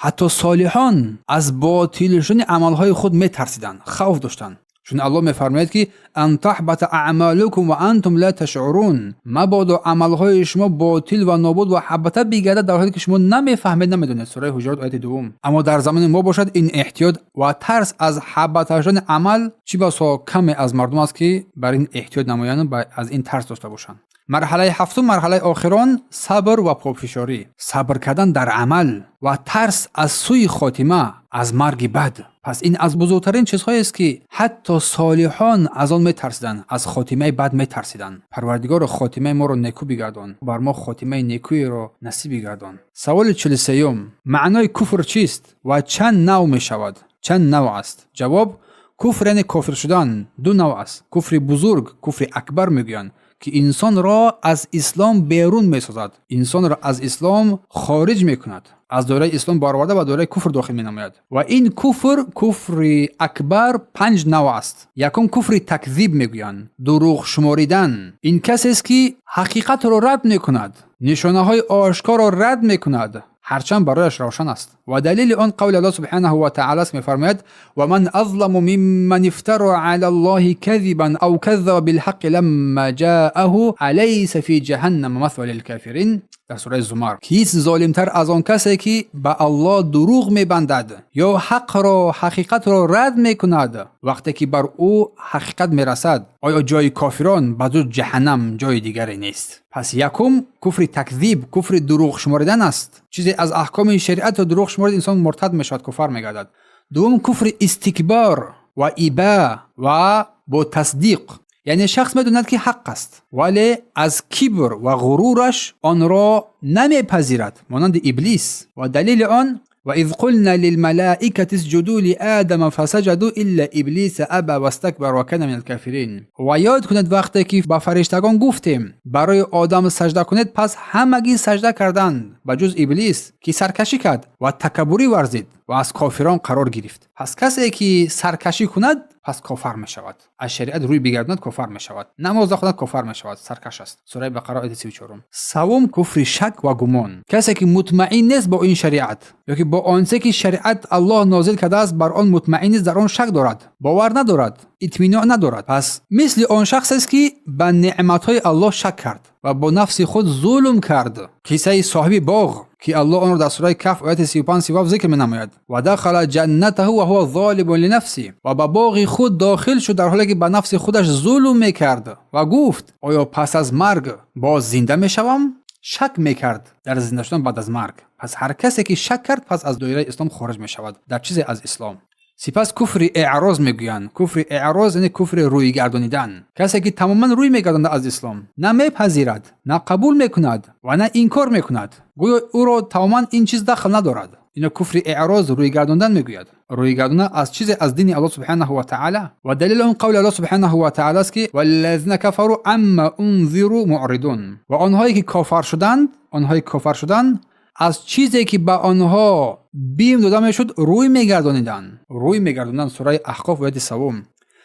Ҳатто солиҳон аз ботил шудани амалҳои худ метарсиданд, хавф доштанд. Чун Аллоҳ мефармояд, ки ан таҳбата аъмалукум ва антум ла ташъурун, мабодо амалҳои шумо ботил ва нобуд ва ҳабата бигардад, дар ҳоле ки шумо намефаҳмед, намедонед. Сураи Ҳуҷурот, ояти дуввум. Аммо дар замони мо бошад, ин эҳтиёт ва тарс аз ҳабата шудани амал чӣ басо каме аз мардум аст, ки бар ин эҳтиёт намоянд ва аз ин тарс дошта бошанд. Марҳалаи ҳафтум, марҳалаи охирон, сабр ва пофишорӣ. Сабр кардан дар амал ва тарс аз сӯи хотима, аз марги бад. Пас ин аз бузургтарин чизҳоест, ки ҳатто солиҳон аз он метарсиданд, аз хотимаи бад метарсиданд. Парвардигоро, хотимаи моро некӯ бигардон, бар мо хотимаи некӯеро насиб бигардон. Саволи 43-юм: маънои куфр чист ва чанд нав мешавад, чанд нав аст? Ҷавоб: куфр, яъне кофир шудан, ду нав аст. Куфри бузург, куфри акбар мегӯянд, ки инсонро аз ислом берун месозад, инсонро аз ислом хориҷ мекунад, аз доираи ислом бароварда ба доираи куфр дохил менамояд. Ва ин куфр, куфри акбар, панҷ нав аст. Якум куфри такзиб мегӯянд, дурӯғ шуморидан. Ин касест, ки ҳақиқатро рад мекунад, нишонаҳои ошкорро рад мекунад, ҳарчанд барояш равшан аст. Ва далели он қавли Аллоҳ субҳанаҳу ва таъала аст, мефармояд: ва ман азламу мимман ифтара ала Аллоҳи казибан ав каззаба билҳаққи ламма ҷааҳу алайса фи ҷаҳаннама масва лилкофирин. Дар сураи Зумар. Кист золимтар аз он касе, ки ба Аллоҳ дурӯғ мебандад ё ҳақро, ҳақиқатро рад мекунад, вақте ки бар ӯ ҳақиқат мерасад? Оё ҷои кофирон ба ҷуз ҷаҳаннам ҷои дигаре нест? Пас якум куфри такзиб, куфри дурӯғ шуморидан аст. Чизе аз аҳкоми шариатро дурӯғ шуморид, инсон муртад мешавад, куфар мегардад. Дуввум куфри истикбор ва иба ва бо тасдиқ, яъне шахс медонад, ки ҳақ аст, вале аз кибр ва ғурураш онро намепазирад, монанди Иблис. Ва далели он: وإذ قلنا للملائكة اسجدوا لآدم فسجدوا إلا إبليس أبى واستكبر وكان من الكافرين. Ва ёд кунед вақте ки ба фариштагон гуфтем: барои Одам сажда кунед, пас ҳамагӣ сажда карданд, ба ҷуз Иблис, ки саркашӣ кард ва такаббурӣ варзид ва аз кофирон қарор гирифт. Пас касе ки саркашӣ кунад, пас кофар мешавад. Аз шариат рӯй бигардонад, кофар мешавад. Намоз нахонад, кофар мешавад, саркаш аст. Сураи Бақара, ояти 34-ум. Савум куфри шак ва гумон. Касе ки мутмаин нест бо ин шариат ё ки бо он чизе ки шариат Аллоҳ нозил кардааст, бар он мутмаин нест, дар он шак дорад, бовар надорад, итминон надорад, пас мисли он шахс аст, ки ба неъматҳои Аллоҳ шак кард ва бо нафси худ зулм кард. Қиссаи соҳиби боғ, ки Аллоҳ онро дар сураи Каҳф, ояти 35-37 зикр менамояд: ودخل جنته وهو ظالم لنفسه. Ва ба боғи худ дохил шуд, дар ҳоле ки ба нафси худаш зулм мекард ва гуфт: оё пас аз марг боз зинда мешавам? Шак мекард дар зинда шудан баъд аз марг. Пас ҳар касе ки шак кард, пас аз доираи ислом хориҷ мешавад дар чизе аз ислом. Сипас куфри эъроз мегӯянд. Куфри эъроз, яъне куфри рӯйгардонидан. Касе ки тамоман рӯй мегардонад аз ислом, на мепазирад, на қабул мекунад ва на инкор мекунад, гӯё ӯро тамоман ин чиз дахл надорад. Ино куфри эъроз, рӯйгардондан мегӯяд, рӯйгардондан аз чизе аз дини Аллоҳ субҳанаҳу ва таъала. Ва далели он қавли Аллоҳ субҳанаҳу ва таъала аст, ки والذين كفروا عما أنذروا معرضون. Ва онҳое ки кофар шуданд, онҳое ки кофар шуданд, аз чизе ки ба онҳо бим дода мешуд, рӯй мегардониданд, рӯй мегардонанд. Сураи Аҳқоф, ояти савум.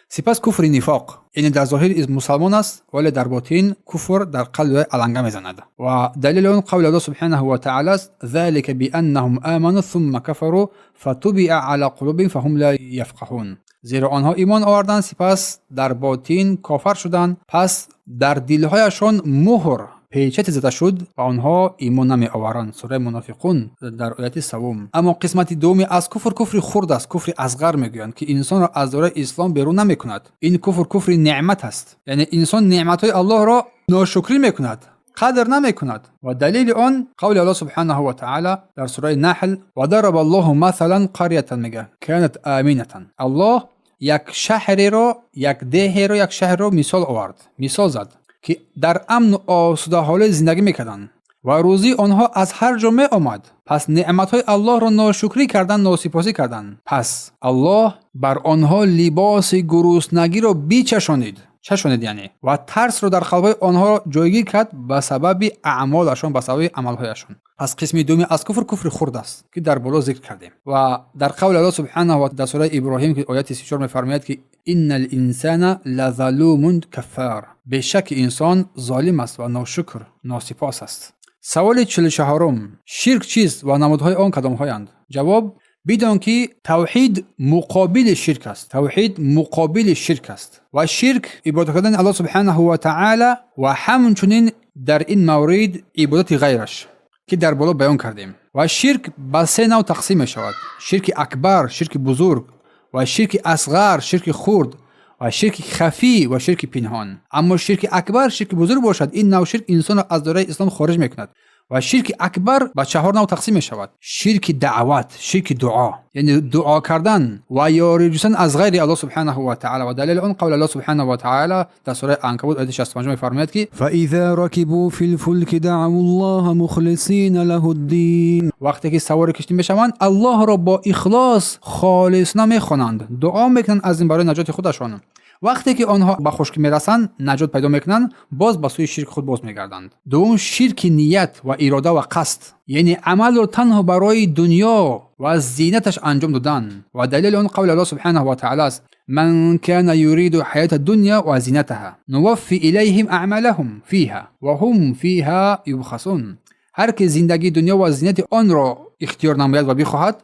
Сипас куфри нифоқ, яъне дар зоҳир мусалмон аст, вале дар ботин куфр дар қалби вай аланга мезанад. Ва далели он қавли Аллоҳ субҳанаҳу ва таъала аст: ذلك بأنهم آمنوا ثم كفروا فطبع على قلوبهم فهم لا يفقهون. Зеро онҳо имон оварданд, сипас дар ботин кофар шуданд, пас дар дилҳояшон муҳр печати зада шуд ва онҳо имон намеоваранд. Сураи Мунофиқун дар ояти савум. Аммо қисмати дуввуми аз куфр куфри хурд аст, куфри асғар мегӯянд, ки инсонро аз доираи ислом берун намекунад. Ин куфр куфри неъмат аст, яъне инсон неъматҳои Аллоҳро ношукрӣ мекунад, қадр намекунад. Ва далели он қавли Аллоҳ субҳанаҳу ва таъала дар сураи Наҳл: ва дараба Аллоҳу масалан қарьятан, мега, канат аминатан. Аллоҳ як шаҳреро, як деҳеро, як шаҳрро мисол овард, мисол зад, ки дар амну осудаҳолӣ зиндагӣ мекарданд ва рӯзии онҳо аз ҳар ҷо меомад. Пас неъматҳои Аллоҳро ношукрӣ карданд, носипосӣ карданд. Пас Аллоҳ бар онҳо либоси гуруснагиро бичашонид, чашонид яъне, ва тарсро дар қалбҳои онҳо ҷойгир кард ба сабаби аъмолашон, ба сабаби амалҳояшон. Пас қисми дуюми аз куфр куфри хурд аст, ки дар боло зикр кардем. Ва дар қавли Аллоҳ субҳанаҳу ва дар сураи Иброҳим, ки ояти 34, мефармояд, ки инна л-инсана лазалумун каффар, бешак инсон золим аст ва ношукр, носипос аст. Саволи 44-ум: ширк чист ва намудҳои он кадомҳоянд? Ҷавоб: бидон, ки тавҳид муқобили ширк аст. Тавҳид муқобили ширк аст ва ширк ибодат кардани Аллоҳ субҳанаҳу ва таъала ва ҳамчунин дар ин маврид ибодати ғайраш, ки дар боло баён кардем. Ва ширк ба се нав тақсим мешавад: ширки акбар, ширки бузург, ва ширки асғар, ширки хурд, ва ширки хафӣ ва ширки пинҳон. Аммо ширки акбар, ширки бузург бошад, ин нав ширк инсонро аз доираи ислом хориҷ мекунад. Ва ширки акбар ба чаҳор нав тақсим мешавад: ширки даъват, ширки дуо, яъне дуо кардан ва ёрӣ ҷустан аз ғайри Аллоҳ субҳанаҳу ва таъала. Ва далели он қавли Аллоҳ субҳанаҳу ва таъала дар сураи Анкабут, ояти 65, мефармояд, ки فإذا ركبوا في الفلك دعوا الله مخلصين له الدين. Вақте ки савори киштӣ мешаванд, Аллоҳро бо ихлос, холисона мехонанд, дуо мекунанд аз ин барои наҷоти худашон. Вақте ки онҳо ба хушкӣ мерасанд, наҷот пайдо мекунанд, боз ба сӯи ширки худ боз мегарданд. Дуввум, ширки ният ва ирода ва қасд, яъне амалро танҳо барои дунё ва зинаташ анҷом додан. Ва далели он қавли Аллоҳ субҳанаҳу ва таъала аст: ман кана юриду ҳаята дунья ва зинатаҳа нуваффи илайҳим аъмалаҳум фиҳа ва ҳум фиҳа юбхасун. Ҳар ки зиндагии дунё ва зинати онро ихтиёр намояд ва бихоҳад,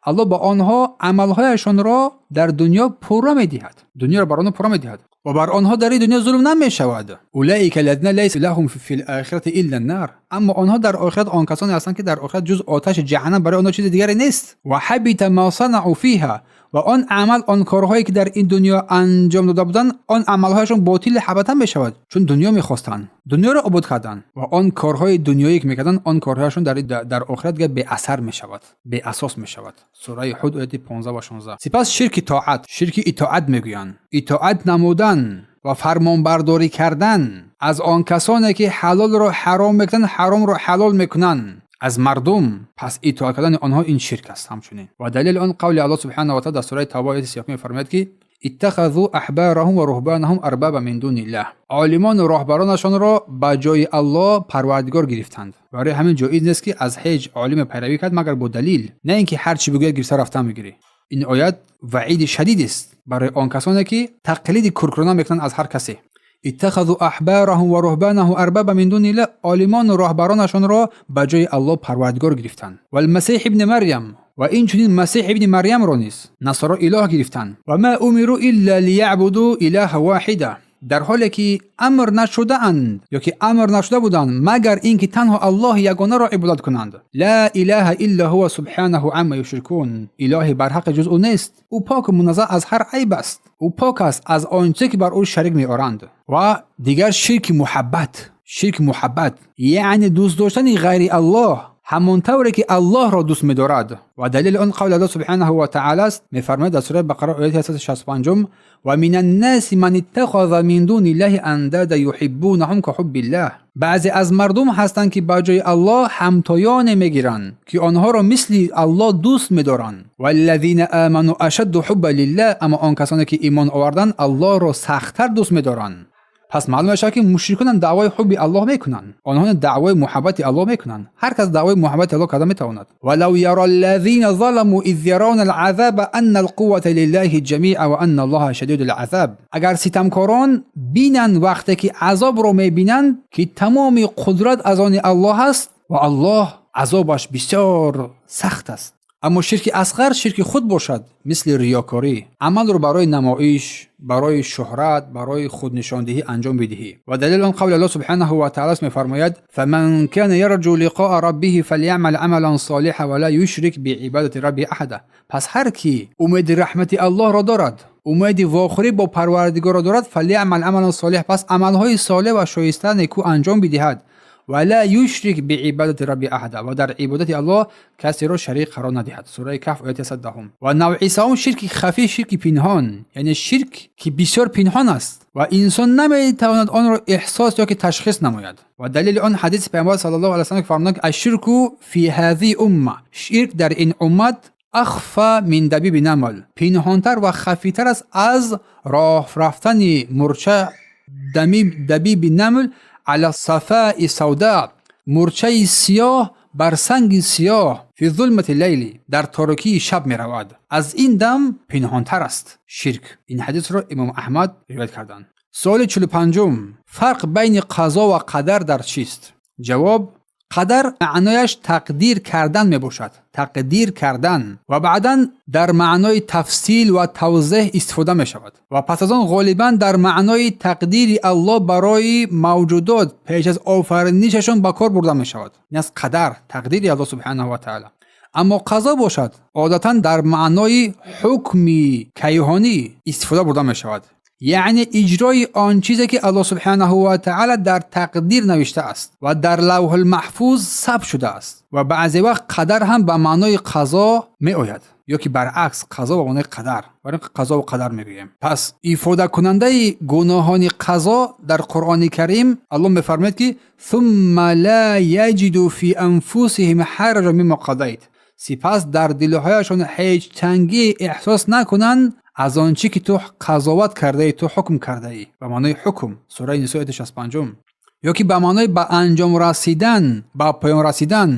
Аллоҳ ба онҳо амалҳояшонро дар дунё пурра медиҳад, дунёро бар онҳо пурра медиҳад ва бар онҳо дар ин дунё зулм намешавад. Улаика аллазина лайса лаҳум фи лохирати илла ннар. Аммо онҳо дар охират он касоне ҳастанд, ки дар охират ҷуз оташи ҷаҳаннам барои онҳо чизи дигаре нест. Ва ҳабита ма санау фиҳа. Ва он амал, он корҳое, ки дар ин дунё анҷом дода буданд, он амалҳояшон ботили ҳабата мешавад, чун дунё мехостанд, дунёро обод карданд ва он корҳои дунёие ки мекарданд, он корҳояшон дар охират дига беасар мешавад, беасос мешавад. Сураи Ҳуд, ояти 15 ва 16. Сипас ширки тоат, ширки итоат мегӯянд, итоат намудан ва фармонбардорӣ кардан аз он касоне, ки ҳалолро ҳаром мекунанд, ҳаромро ҳалол мекунанд аз мардум. Пас итоат кардани онҳо ин ширк аст ҳамчунин. Ва далели он қавли Аллоҳ субҳанаҳу ва таъала дар сураи Тавба, ояти 31, мефармояд, ки иттахазу аҳбараҳум ва руҳбанаҳум арбаба мин дуниллаҳ. Олимону роҳбаронашонро ба ҷои Аллоҳ парвардигор гирифтанд. Барои ҳамин ҷоиз нест, ки аз ҳеҷ олиме пайравӣ кард, магар бо далил, на ин ки ҳар чӣ бигӯяд, гирифта рафтан мегирӣ. Ин оят ваъиди шадидест барои он касоне, ки тақлиди куркурона мекунанд аз ҳар касе. Иттахазу аҳбараҳум ва руҳбанаҳум арбаба мин дуниллаҳ. Олимону роҳбаронашонро ба ҷои Аллоҳ парвардигор гирифтанд. Валмасиҳ ибни Марьям, ва инчунин Масеҳ ибни Марьямро низ насоро илоҳ гирифтанд. Ва ма умиру илла лиябуду илаҳа воҳида, дар ҳоле ки амр нашудаанд ё ки амр нашуда буданд, магар ин ки танҳо Аллоҳи ягонаро ибодат кунанд. Ла илаҳа илла ҳува субҳанаҳу амма юшрикун. Илоҳи барҳаққи ҷуз ӯ нест, ӯ поку муназзаҳ аз ҳар айб аст, ӯ пок аст аз он чизе, ки бар ӯ шарик меоранд. Ва дигар ширки муҳаббат. Ширки муҳаббат яъне дӯст доштани ғайри Аллоҳ ҳамон тавре ки Аллоҳро дӯст медорад. Ва далели он қавли Аллоҳ субҳанаҳу ва таъала аст, мефармояд дар сураи Бақара, ояти 165: ва мин аннаси ман иттахаза мин дуни иллаҳи андада юҳиббунаҳум ка ҳуббиллаҳ. Баъзе аз мардум ҳастанд, ки ба ҷои Аллоҳ ҳамтоёне мегиранд, ки онҳоро мисли Аллоҳ дӯст медоранд. Валлазина аману ашадду ҳубба лиллаҳ. Аммо он касоне, ки имон оварданд, Аллоҳро сахттар дӯст медоранд. Пас маълум мешавад, ки мушриконам даъвои ҳубби Аллоҳ мекунанд, онҳо даъвои муҳаббати Аллоҳ мекунанд. Ҳар кас даъвои муҳаббати Аллоҳ карда метавонад. Валав яра аллазина заламу из яравна алазаба анна алқуввата лиллаҳи ҷамиа ва анна аллоҳа шадиду алазаб. Агар ситамкорон бинанд, вақте ки азобро мебинанд, ки тамоми қудрат аз они Аллоҳ аст ва Аллоҳ азобаш бисёр сахт аст. Аммо ширки асғар, ширки худ бошад, мисли риёкорӣ, амалро барои намоиш, барои шӯҳрат, барои худнишондиҳӣ анҷом бидиҳӣ. Ва далели он қавли Аллоҳ субҳанаҳу ва таъала аст, мефармояд: فمن كان يرجو لقاء ربه فليعمل عملا صالحا ولا يشرك بعبادة ربه أحدا. Пас ҳар кӣ умеди раҳмати Аллоҳро дорад, умеди вохӯрӣ бо Парвардигорро дорад, فليعمل عملا صالحا, пас амалҳои солеҳ ва шоиста некӯ анҷом бидиҳад, ولا يشرك بعبادة ربه أحدا, ва дар ибодати Аллоҳ касеро шарик қарор надиҳад. Сураи Каҳф, ояти 110. Ва навъи сеюм ширки хафӣ, ширки пинҳон, яъне ширк ки бисёр пинҳон аст ва инсон наметавонад онро эҳсос ё ки ташхис намояд. Ва далели он ҳадиси Пайғамбар саллаллоҳу алайҳи васаллам, ки фармуданд: الشرك في هذه الأمة, ширк дар ин уммат, أخفى من دبيب النمل, пинҳонтар ва хафитар аст аз роҳ рафтани мурча, دبيب النمل على الصفاة السوداء, мурчаи сиёҳ бар санги сиёҳ, في ظلمة الليل, дар торикии шаб меравад. Аз ин дам пинҳонтар аст ширк. Ин ҳадисро Имом Аҳмад ривоят карданд. Суоли 45-ум: фарқ байни қазо ва қадар дар чист? Ҷавоб: қадар маънояш тақдир кардан мебошад, тақдир кардан, ва баъдан дар маънои тафсил ва тавзеҳ истифода мешавад ва пас аз он ғолибан дар маънои тақдири Аллоҳ барои мавҷудот пеш аз офаринишашон ба кор бурда мешавад. Ин аст қадар, тақдири Аллоҳ субҳанаҳу ва таъала. Аммо қазо бошад, одатан дар маънои ҳукми кайҳонӣ истифода бурда мешавад, яъне иҷрои он чизе ки Аллоҳ субҳанаҳу ва таъала дар тақдир навиштааст ва дар Лавҳулмаҳфуз сабт шудааст. Ва баъзе вақт қадар ҳам ба маънои қазо меояд ё ки баръакс, қазо ба маънои қадар. Барои қазову қадар мегӯем. Пас ифодакунандаи гуноҳони қазо дар Қуръони Карим Аллоҳ мефармояд ки: ثم لا يجدوا في أنفسهم حرجا مما قضيت, сипас дар дилҳояшон ҳеҷ тангие эҳсос накунанд аз он чӣ ки ту қазоват кардаӣ, ту ҳукм кардаӣ. Ба маънои ҳукм, сураи Нисо, ояти 65. Ё ки ба маънои ба анҷом расидан, ба поён расидан: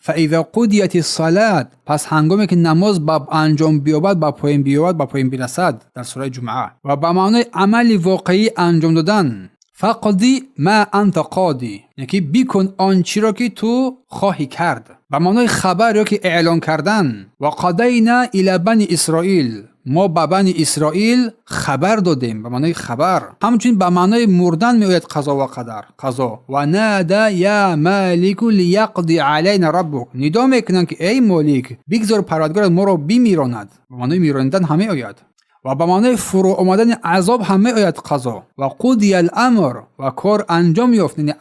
فإذا قضيت الصلاة, пас ҳангоме ки намоз ба анҷом биёбад, ба поён биёбад, ба поён бирасад, дар сураи Ҷумъа. Ва ба маънои амали воқеӣ анҷом додан: فاقض ما أنت قاض, яъне ки бикун он чиро ки ту хоҳӣ кард. Ба маънои хабар ё ки эълон кардан: وقضينا إلى بني إسرائيل, мо ба Бани Исроил хабар додем, ба маънои хабар. Ҳамчунин ба маънои мурдан меояд қазо ва қадар, қазо: ونادوا يا مالك ليقض علينا ربك, нидо мекунанд ки эй Молик, бигзор Парвардигорат моро бимиронад. Ба маънои миронидан ҳам меояд ва ба маънои фурӯ омадани азоб ҳам меояд қазо: وقضي الأمر, ва кор анҷом ёфт, яъне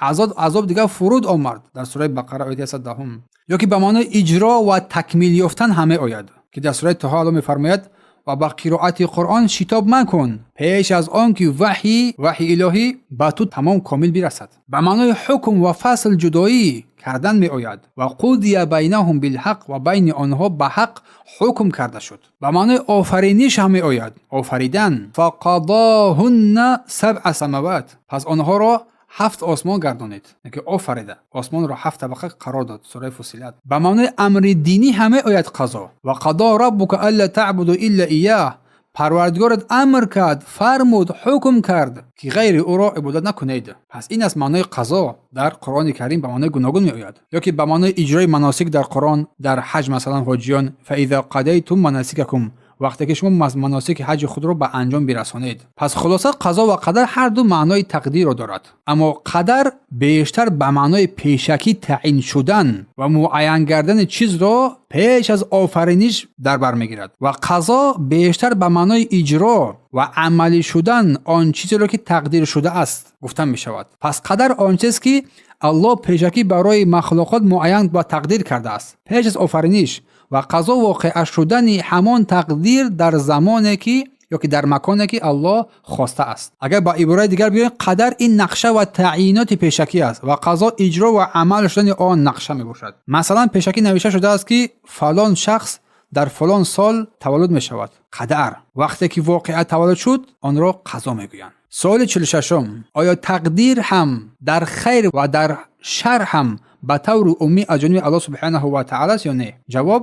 азоб дигар фуруд омад, дар сураи Бақара, ояти 110. Ё ки ба маънои иҷро ва такмил ёфтан ҳам меояд, ки дар сураи Тоҳа Аллоҳ мефармояд: ва ба қироати Қуръон шитоб макун пеш аз он ки ваҳйи илоҳӣ ба ту тамом комил бирасад. Ба маънои ҳукм ва фасл, ҷудоӣ кардан меояд: وقضي بينهم بالحق, ва байни онҳо ба ҳақ ҳукм карда шуд. Ба маънои офариниш ҳам меояд, офаридан: فقضاهن سبع سماوات, пас онҳоро ҳафт осмон гардонид, ки офарида осмонро ҳафт табақа қарор дод, сураи Фусилат. Ба маънои амри динӣ ҳам меояд қазо: وقضى ربك ألا تعبدوا إلا إياه, Парвардигорат амр кард, фармуд, ҳукм кард ки ғайри ӯро ибодат накунед. Пас ин аст маънои қазо дар Қуръони Карим, ба маънои гуногун меояд. Ё ки ба маънои иҷрои маносик дар Қуръон, дар ҳаҷ масалан ҳоҷиён: فإذا قضيتم مناسككم, вақте ки шумо маносики ҳаҷи худро ба анҷом бирасонед. Пас хулоса, қазо ва қадар ҳар ду маънои тақдирро дорад, аммо қадар бештар ба маънои пешакӣ таъин шудан ва муайян гардани чизро пеш аз офариниш дар бар мегирад ва қазо бештар ба маънои иҷро ва амалӣ шудан он чизеро ки тақдир шудааст гуфта мешавад. Пас қадар он чиз ки Аллоҳ пешакӣ барои махлуқот муайян ва тақдир кардааст пеш аз офариниш, ва қазо воқеа шудани ҳамон тақдир дар замоне ки ё ки дар маконе ки Аллоҳ хостааст. Агар ба ибораи дигар бигӯем, қадар ин нақша ва таъйиноти пешакӣ аст ва қазо иҷро ва амал шудани он нақша мебошад. Масалан, пешакӣ навишта шудааст ки фалон шахс дар фалон сол таваллуд мешавад, қадар. Вақте ки воқеа таваллуд шуд, онро қазо мегӯянд. Суоли 46-ум: оё тақдир ҳам дар хайр ва дар шар ҳам ба таври умумӣ аз ҷониби Аллоҳ субҳанаҳу ва таъала аст ё не? Ҷавоб: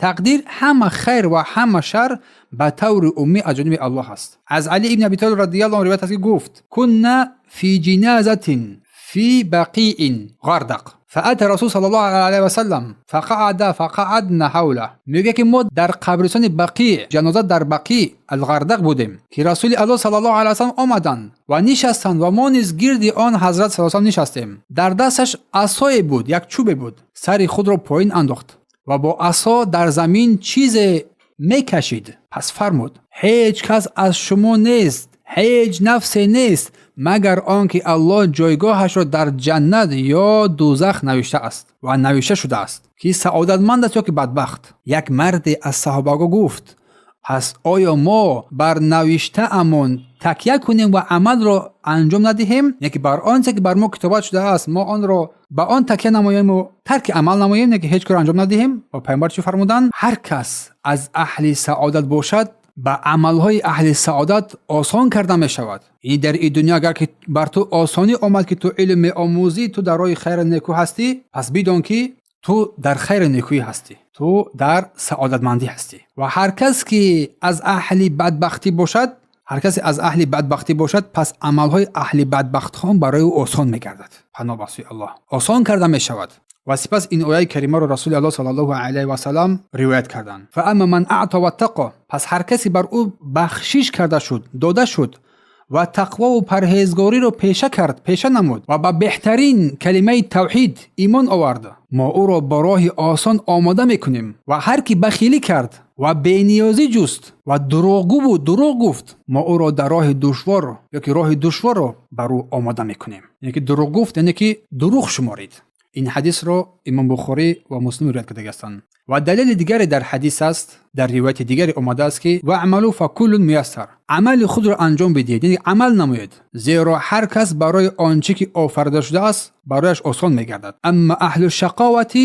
тақдир ҳама хайр ва ҳама шар ба таври умумӣ аз ҷониби Аллоҳ аст. Аз Али ибни Абитолиб радиаллоҳу ривоят аст, ки гуфт: كنا في جنازة في بقيع الغرقد. فأتى رسول صلى الله عليه وسلم فقعد فقعدنا حوله. Мегӯяд, ки мо дар қабристони Бақӣ, ҷаноза дар Бақӣ Алғардақ будем, ки Расули Аллоҳ саллаллоҳу алайҳи васаллам омаданд ва нишастанд ва мо низ гирди он ҳазрат саллаллоҳу алайҳи васаллам нишастем. Дар дасташ асое буд, як чӯбе буд. Сари худро поин андохт ва бо асо дар замин чизе мекашид. Пас фармуд: ҳеҷ кас аз шумо нест, ҳеҷ нафсе нест, магар он ки Аллоҳ ҷойгоҳашро дар ҷаннат ё дӯзах навиштааст ва навишта шудааст, ки саодатманд аст ё ки бадбахт. Як марде аз саҳобаго гуфт: пас оё мо бар навиштаамон такя кунем ва амалро анҷом надиҳем, яъне ки бар он чизе ки бар мо китобат шудааст, мо онро ба он такя намоем тарки амал намоем, яъне ки ҳеҷ кор анҷом надиҳем? Ва пайғамбар чӣ фармуданд? Ҳар кас аз аҳли саодат бошад, ба амалҳои аҳли саодат осон карда мешавад. Яъне дар ин дунё агар ки бар ту осонӣ омад, ки ту илм меомӯзӣ, ту дар роҳи хайру некӯ ҳастӣ, пас бидон, ки ту дар хайру некӯӣ ҳастӣ, ту дар саодатмандӣ ҳастӣ. Ва ҳар кас ки аз аҳли бадбахтӣ бошад, ҳар касе аз аҳли бадбахтӣ бошад, пас амалҳои аҳли бадбахтхон барои ӯ осон мегардад. Паноҳ ба сӯи Аллоҳ, осон карда мешавад. Ва сипас ин ояи каримаро Расули Аллоҳ саллаллоҳу алайҳи васаллам ривоят карданд: فأما من أعطى واتقى. Пас ҳар касе бар ӯ бахшиш карда шуд, дода шуд ва тақвову парҳезгориро пеша кард, пеша намуд ва ба беҳтарин калимаи тавҳид имон овард, мо ӯро ба роҳи осон омода мекунем. Ва ҳар ки бахилӣ кард ва бениёзӣ ҷуст ва дурӯғгӯ буд, дурӯғ гуфт, мо ӯро дар роҳи душвор ё ки роҳи душворро бар ӯ омода мекунем. Яъне ки дурӯғ гуфт, яъне ки дурӯғ шуморид. Ин ҳадисро Имом Бухорӣ ва Муслим ривоят карда ҳастанд. Ва далели дигаре дар ҳадис аст, дар ривояти дигаре омадааст, ки واعملوا فكل ميسر. Амали худро анҷом бидиҳед, яъне амал намоед, зеро ҳар кас барои он чӣ ки офарида шудааст, барояш осон мегардад. أما أهل الشقاوة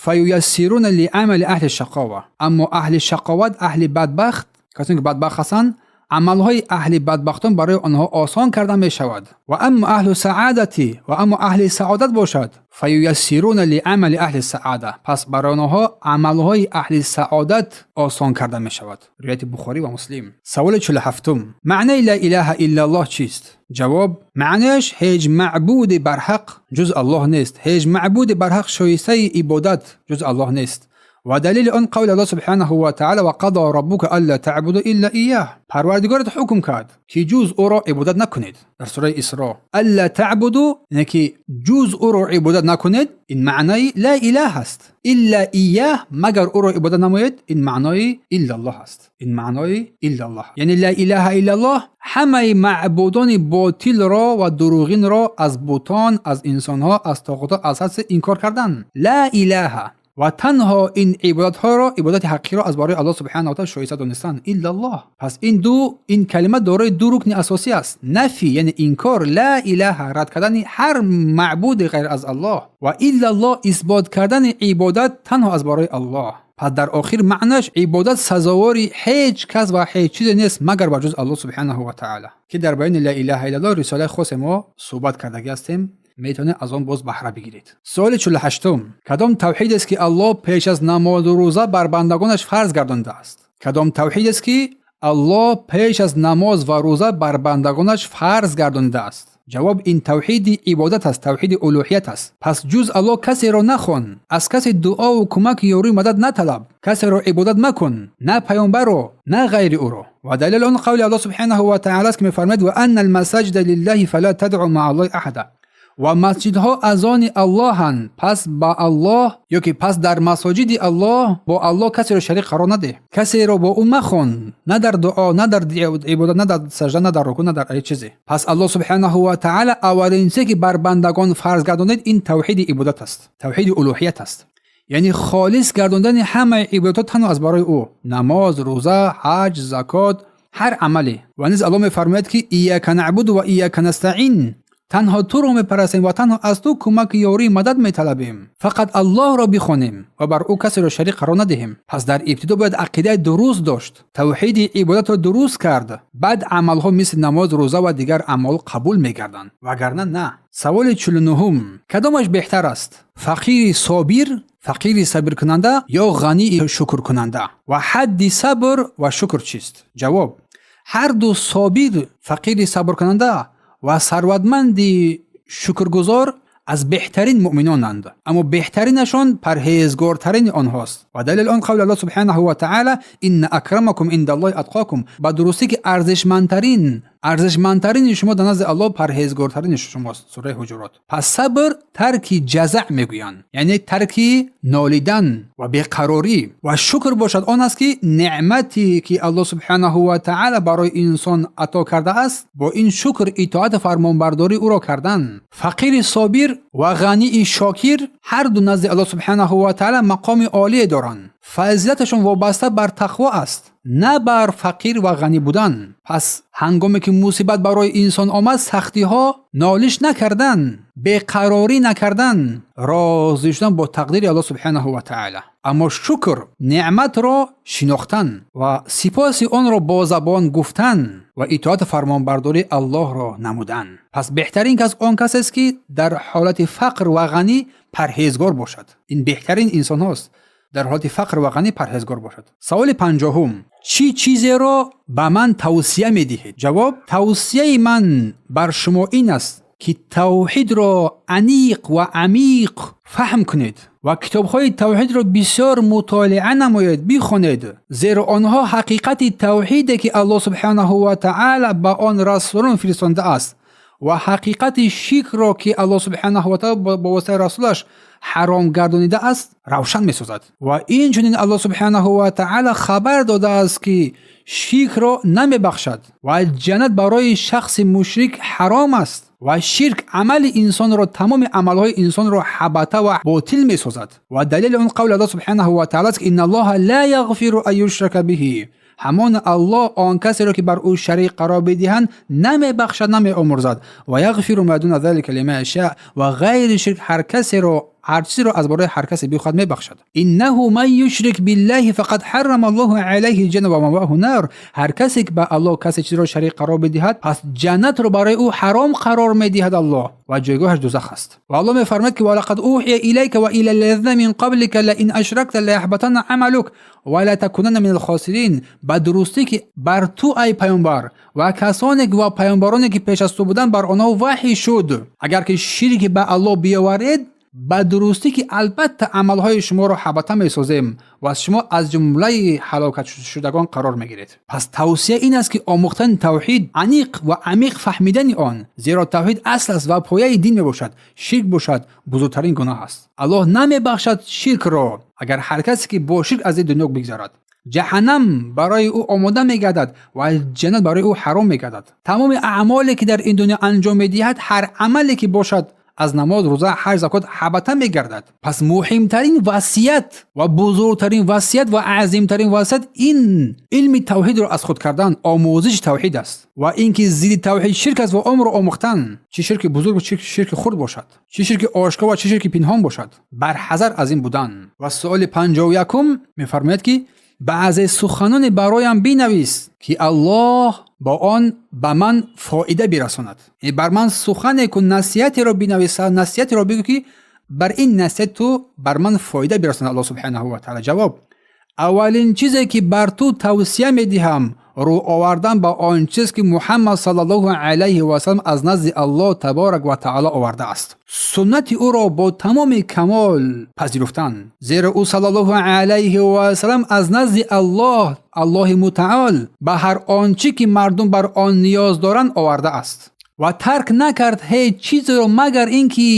فييسرون لعمل أهل الشقاوة. Аммо аҳли шақоват, аҳли бадбахт, касоне ки бадбахт ҳастанд, амалҳои аҳли бадбахтон барои онҳо осон карда мешавад. وأما أهل السعادة. Ва аммо аҳли саодат бошад, فييسرون لعمل أهل السعادة. Пас барои онҳо амалҳои аҳли саодат осон карда мешавад. Ривояти Бухорӣ ва Муслим. Саволи 47-ум: маънаи ла илаҳа иллаллоҳ чист? Ҷавоб: маънааш ҳеҷ маъбуди барҳақ ҷуз Аллоҳ нест, ҳеҷ маъбуди барҳақ шоистаи ибодат ҷуз Аллоҳ нест. Ва далели он қавли Аллоҳ субҳанаҳу ва таъала: وقضى ربك ألا تعبدوا إلا إياه. Парвардигорат ҳукм кард, ки ҷуз ӯро ибодат накунед, дар сураи Исро. ألا تعبدوا, яъне ки ҷуз ӯро ибодат накунед, ин маънаи ла илаҳ аст. إلا إياه, магар ӯро ибодат намоед, ин маънои иллаллоҳ аст, ин маънои иллаллоҳ. Яъне ла илаҳа иллаллоҳ ҳамаи маъбудони ботилро ва дурӯғинро, аз бутон, аз инсонҳо, аз тоғутҳо, аз ҳар чизе инкор кардан. Ла илаҳа ва танҳо ин ибодатҳоро, ибодати ҳақиқиро аз барои Аллоҳ субҳанаҳу ва таъала шоиста донистан, иллаллоҳ. Пас ин ду, ин калима дорои ду рукни асосӣ аст: нафи, яъне инкор, ла илаҳа, рад кардани ҳар маъбуде ғайр аз Аллоҳ, ва иллаллоҳ, исбот кардани ибодат танҳо аз барои Аллоҳ. Пас дар охир маънаш ибодат сазовори ҳеҷ кас ва ҳеҷ чизе нест, магар ба ҷуз Аллоҳ субҳанаҳу ва таъала, ки дар баёни ла илаҳа иллаллоҳ рисолаи хосе мо суҳбат кардагӣ ҳастем, метавонед аз он боз баҳра бигиред. Суоли 48-ум: кадом тавҳидест, ки Аллоҳ пеш аз намозу рӯза бар бандагонаш фарз гардондааст? Кадом тавҳидест, ки Аллоҳ пеш аз намоз ва рӯза бар бандагонаш фарз гардонидааст? Ҷавоб: ин тавҳиди ибодат аст, тавҳиди улӯҳият аст. Пас ҷуз Аллоҳ касеро нахон, аз касе дуову кӯмаки ёрию мадад наталаб, касеро ибодат макун, на паёмбарро, на ғайри ӯро. Ва далели он қавли Аллоҳ субҳанаҳу ва таъала аст, ки мефармояд: وأن المساجد لله فلا تدعوا مع الله أحدا. Ва масҷидҳо аз они Аллоҳанд, пас ба Аллоҳ ё ки пас дар масоҷиди Аллоҳ бо Аллоҳ касеро шарик қарор надеҳ, касеро бо ӯ махон, на дар дуо, на дар ибодат, на дар сажда, на дар рукӯъ, на дар ҳеҷ чизе. Пас Аллоҳ субҳанаҳу ва таъала аввалин чизе, ки бар бандагон фарз гардонид, ин тавҳиди ибодат аст, тавҳиди улӯҳият аст, яъне холис гардондани ҳамаи ибодатҳо танҳо аз барои ӯ: намоз, рӯза, ҳаҷ, закот, ҳар амале. Ва низ Аллоҳ мефармояд, ки إياك نعبد وإياك نستعين. Танҳо туро мепарастем ва танҳо аз ту кӯмаки ёрии мадад металабем. Фақат Аллоҳро бихонем ва бар ӯ касеро шарик қарор надиҳем. Пас дар ибтидо бояд ақидаи дуруст дошт, тавҳиди ибодатро дуруст кард, баъд амалҳо мисли намоз, рӯза ва дигар аъмол қабул мегарданд, вагарна на. Саволи 49-ум: кадомаш беҳтар аст, фақири собир, фақири сабркунанда ё ғании шукркунанда? Ва ҳадди сабр ва шукр чист? Ҷавоб: ҳарду собир, фақири сабркунанда ва сарватманди шукргузор. аз беҳтарин муъминонанд, аммо беҳтаринашон парҳезгортарини онҳост. Ва далели он қавли Аллоҳ субҳанаҳу ва таъала: инна акрамакум индаллоҳи атқокум. Ба дурустӣ ки арзишмандтарини шумо дар назди Аллоҳ парҳезгортарини шумост. Сураи Ҳуҷурот. Пас сабр тарки ҷазаъ мегӯянд, яъне тарки нолидан ва беқарорӣ. Ва шукр бошад он аст, ки неъмате ки Аллоҳ субҳанаҳу ва таъала барои инсон ато кардааст, бо ин шукр итоат фармонбардорӣ ӯро кардан. Фақири собир ва ғании шокир ҳар ду назди Аллоҳ субҳанаҳу ва таъала мақоми олие доранд. Фазилаташон вобаста бар тақво аст, на бар фақир ва ғанӣ будан. Пас ҳангоме ки мусибат барои инсон омад, сахтиҳо нолиш накардан, беқарорӣ накардан, розӣ шудан бо тақдири Аллоҳ субҳанаҳу ва таъала. Аммо шукр неъматро шинохтан ва сипоси онро бо забон гуфтан ва итоати фармонбардории Аллоҳро намудан. Пас беҳтарин кас он касест, ки дар ҳолати фақр ва ғанӣ парҳезгор бошад. Ин беҳтарин инсонҳост, дар ҳолати фақр ва ғанӣ парҳезгор бошад. Саволи 50-ум: чӣ чизеро ба ман тавсия медиҳед? Ҷавоб: тавсияи ман бар шумо ин аст, ки тавҳидро аниқ ва амиқ фаҳм кунед ва китобҳои тавҳидро бисёр мутолиа намоед, бихонед, зеро онҳо ҳақиқати тавҳиде ки Аллоҳ субҳанаҳу ва таъала ба он расулон фиристондааст ва ҳақиқати ширкро ки Аллоҳ субҳанаҳу ва таъала бо воситаи расулаш ҳаром гардонидааст, равшан месозад. Ва инчунин Аллоҳ субҳанаҳу ва таъала хабар додааст, ки ширкро намебахшад ва ҷаннат барои шахси мушрик ҳаром аст ва ширк амали инсонро, тамоми амалҳои инсонро ҳабата ва ботил месозад. Ва далели он қавли Аллоҳ субҳанаҳу ва таъала аст, ки инналлоҳа ла яғфиру ан юшрака биҳи. Ҳамон Аллоҳ он касеро, ки бар ӯ шарик қарор бидиҳанд, намебахшад, намеомӯрзад. Ва яғфиру ма дуна залика лиман яша. Ва ғайри ширк ҳар касеро, ҳар чизеро аз бораи ҳар касе бихоҳад, мебахшад. Иннаҳу ман юшрик биллаҳи фақад ҳаррама Аллоҳу алайҳи лҷанна ва маваҳу нар. Ҳар касе ки ба Аллоҳ касе чизеро шарик қарор бидиҳад, пас ҷаннатро барои ӯ ҳаром қарор медиҳад Аллоҳ ва ҷойгоҳаш дузах аст. Ва Аллоҳ мефармояд, ки валақад уҳия илайка ва ила ллазина мин қаблика лаин ашракта лаяҳбатанна амалук ва латакунанна мин алхосирин. Ба дурустӣ ки бар ту, ай паёмбар, ва касоне ва паёмбароне ки пеш аз ту буданд, бар онҳо ваҳй шуд: агар ки ширки ба Аллоҳ биёваред, ба дурустӣ ки албатта амалҳои шуморо ҳабата месозем ва шумо аз ҷумлаи ҳалокатшудагон қарор мегиред. Пас тавсия ин аст, ки омӯхтани тавҳид, аниқ ва амиқ фаҳмидани он, зеро тавҳид асл аст ва пояи дин мебошад. Ширк бошад бузургтарин гуноҳ аст. Аллоҳ намебахшад ширкро. Агар ҳар касе ки бо ширк аз ин дунё бигзарад, ҷаҳаннам барои ӯ омода мегардад ва ҷаннат барои ӯ ҳаром мегардад. Тамоми аъмоле ки дар ин дунё анҷом медиҳад, ҳар амале ки бошад, аз намоз, рӯза, ҳаҷ, закот, ҳабата мегардад. Пас муҳимтарин васият ва бузургтарин васият ва аъзимтарин васият ин илми тавҳидро аз худ кардан, омӯзиши тавҳид аст ва ин ки зидди тавҳид ширк аст ва онро омӯхтан, чӣ ширки бузург, чӣ ширки хурд бошад, чӣ ширки ошкор ва чӣ ширки пинҳон бошад, барҳазар аз ин будан. Ва суоли 51-ум мефармояд, ки баъзе суханоне бароям бинавис, ки Аллоҳ бо он ба ман фоида бирасонад. Яъне бар ман сухане кун, насиҳатеро бинавис, насиҳатеро бигӯ, ки бар ин насиҳат ту бар ман фоида бирасонад Аллоҳ субҳанаҳу ва таъала. Ҷавоб: аввалин чизе ки бар ту тавсия медиҳам, рӯ овардан ба он чиз, ки Муҳаммад саллаллоҳу алайҳи васалам аз назди Аллоҳ таборак ва таъало овардааст, суннати ӯро бо тамоми камол пазируфтан, зеро ӯ саллаллоҳу алайҳи васалам аз назди Аллоҳ, Аллоҳи мутаол, ба ҳар он чӣ ки мардум бар он ниёз доранд, овардааст ва тарк накард ҳеҷ чизеро, магар ин ки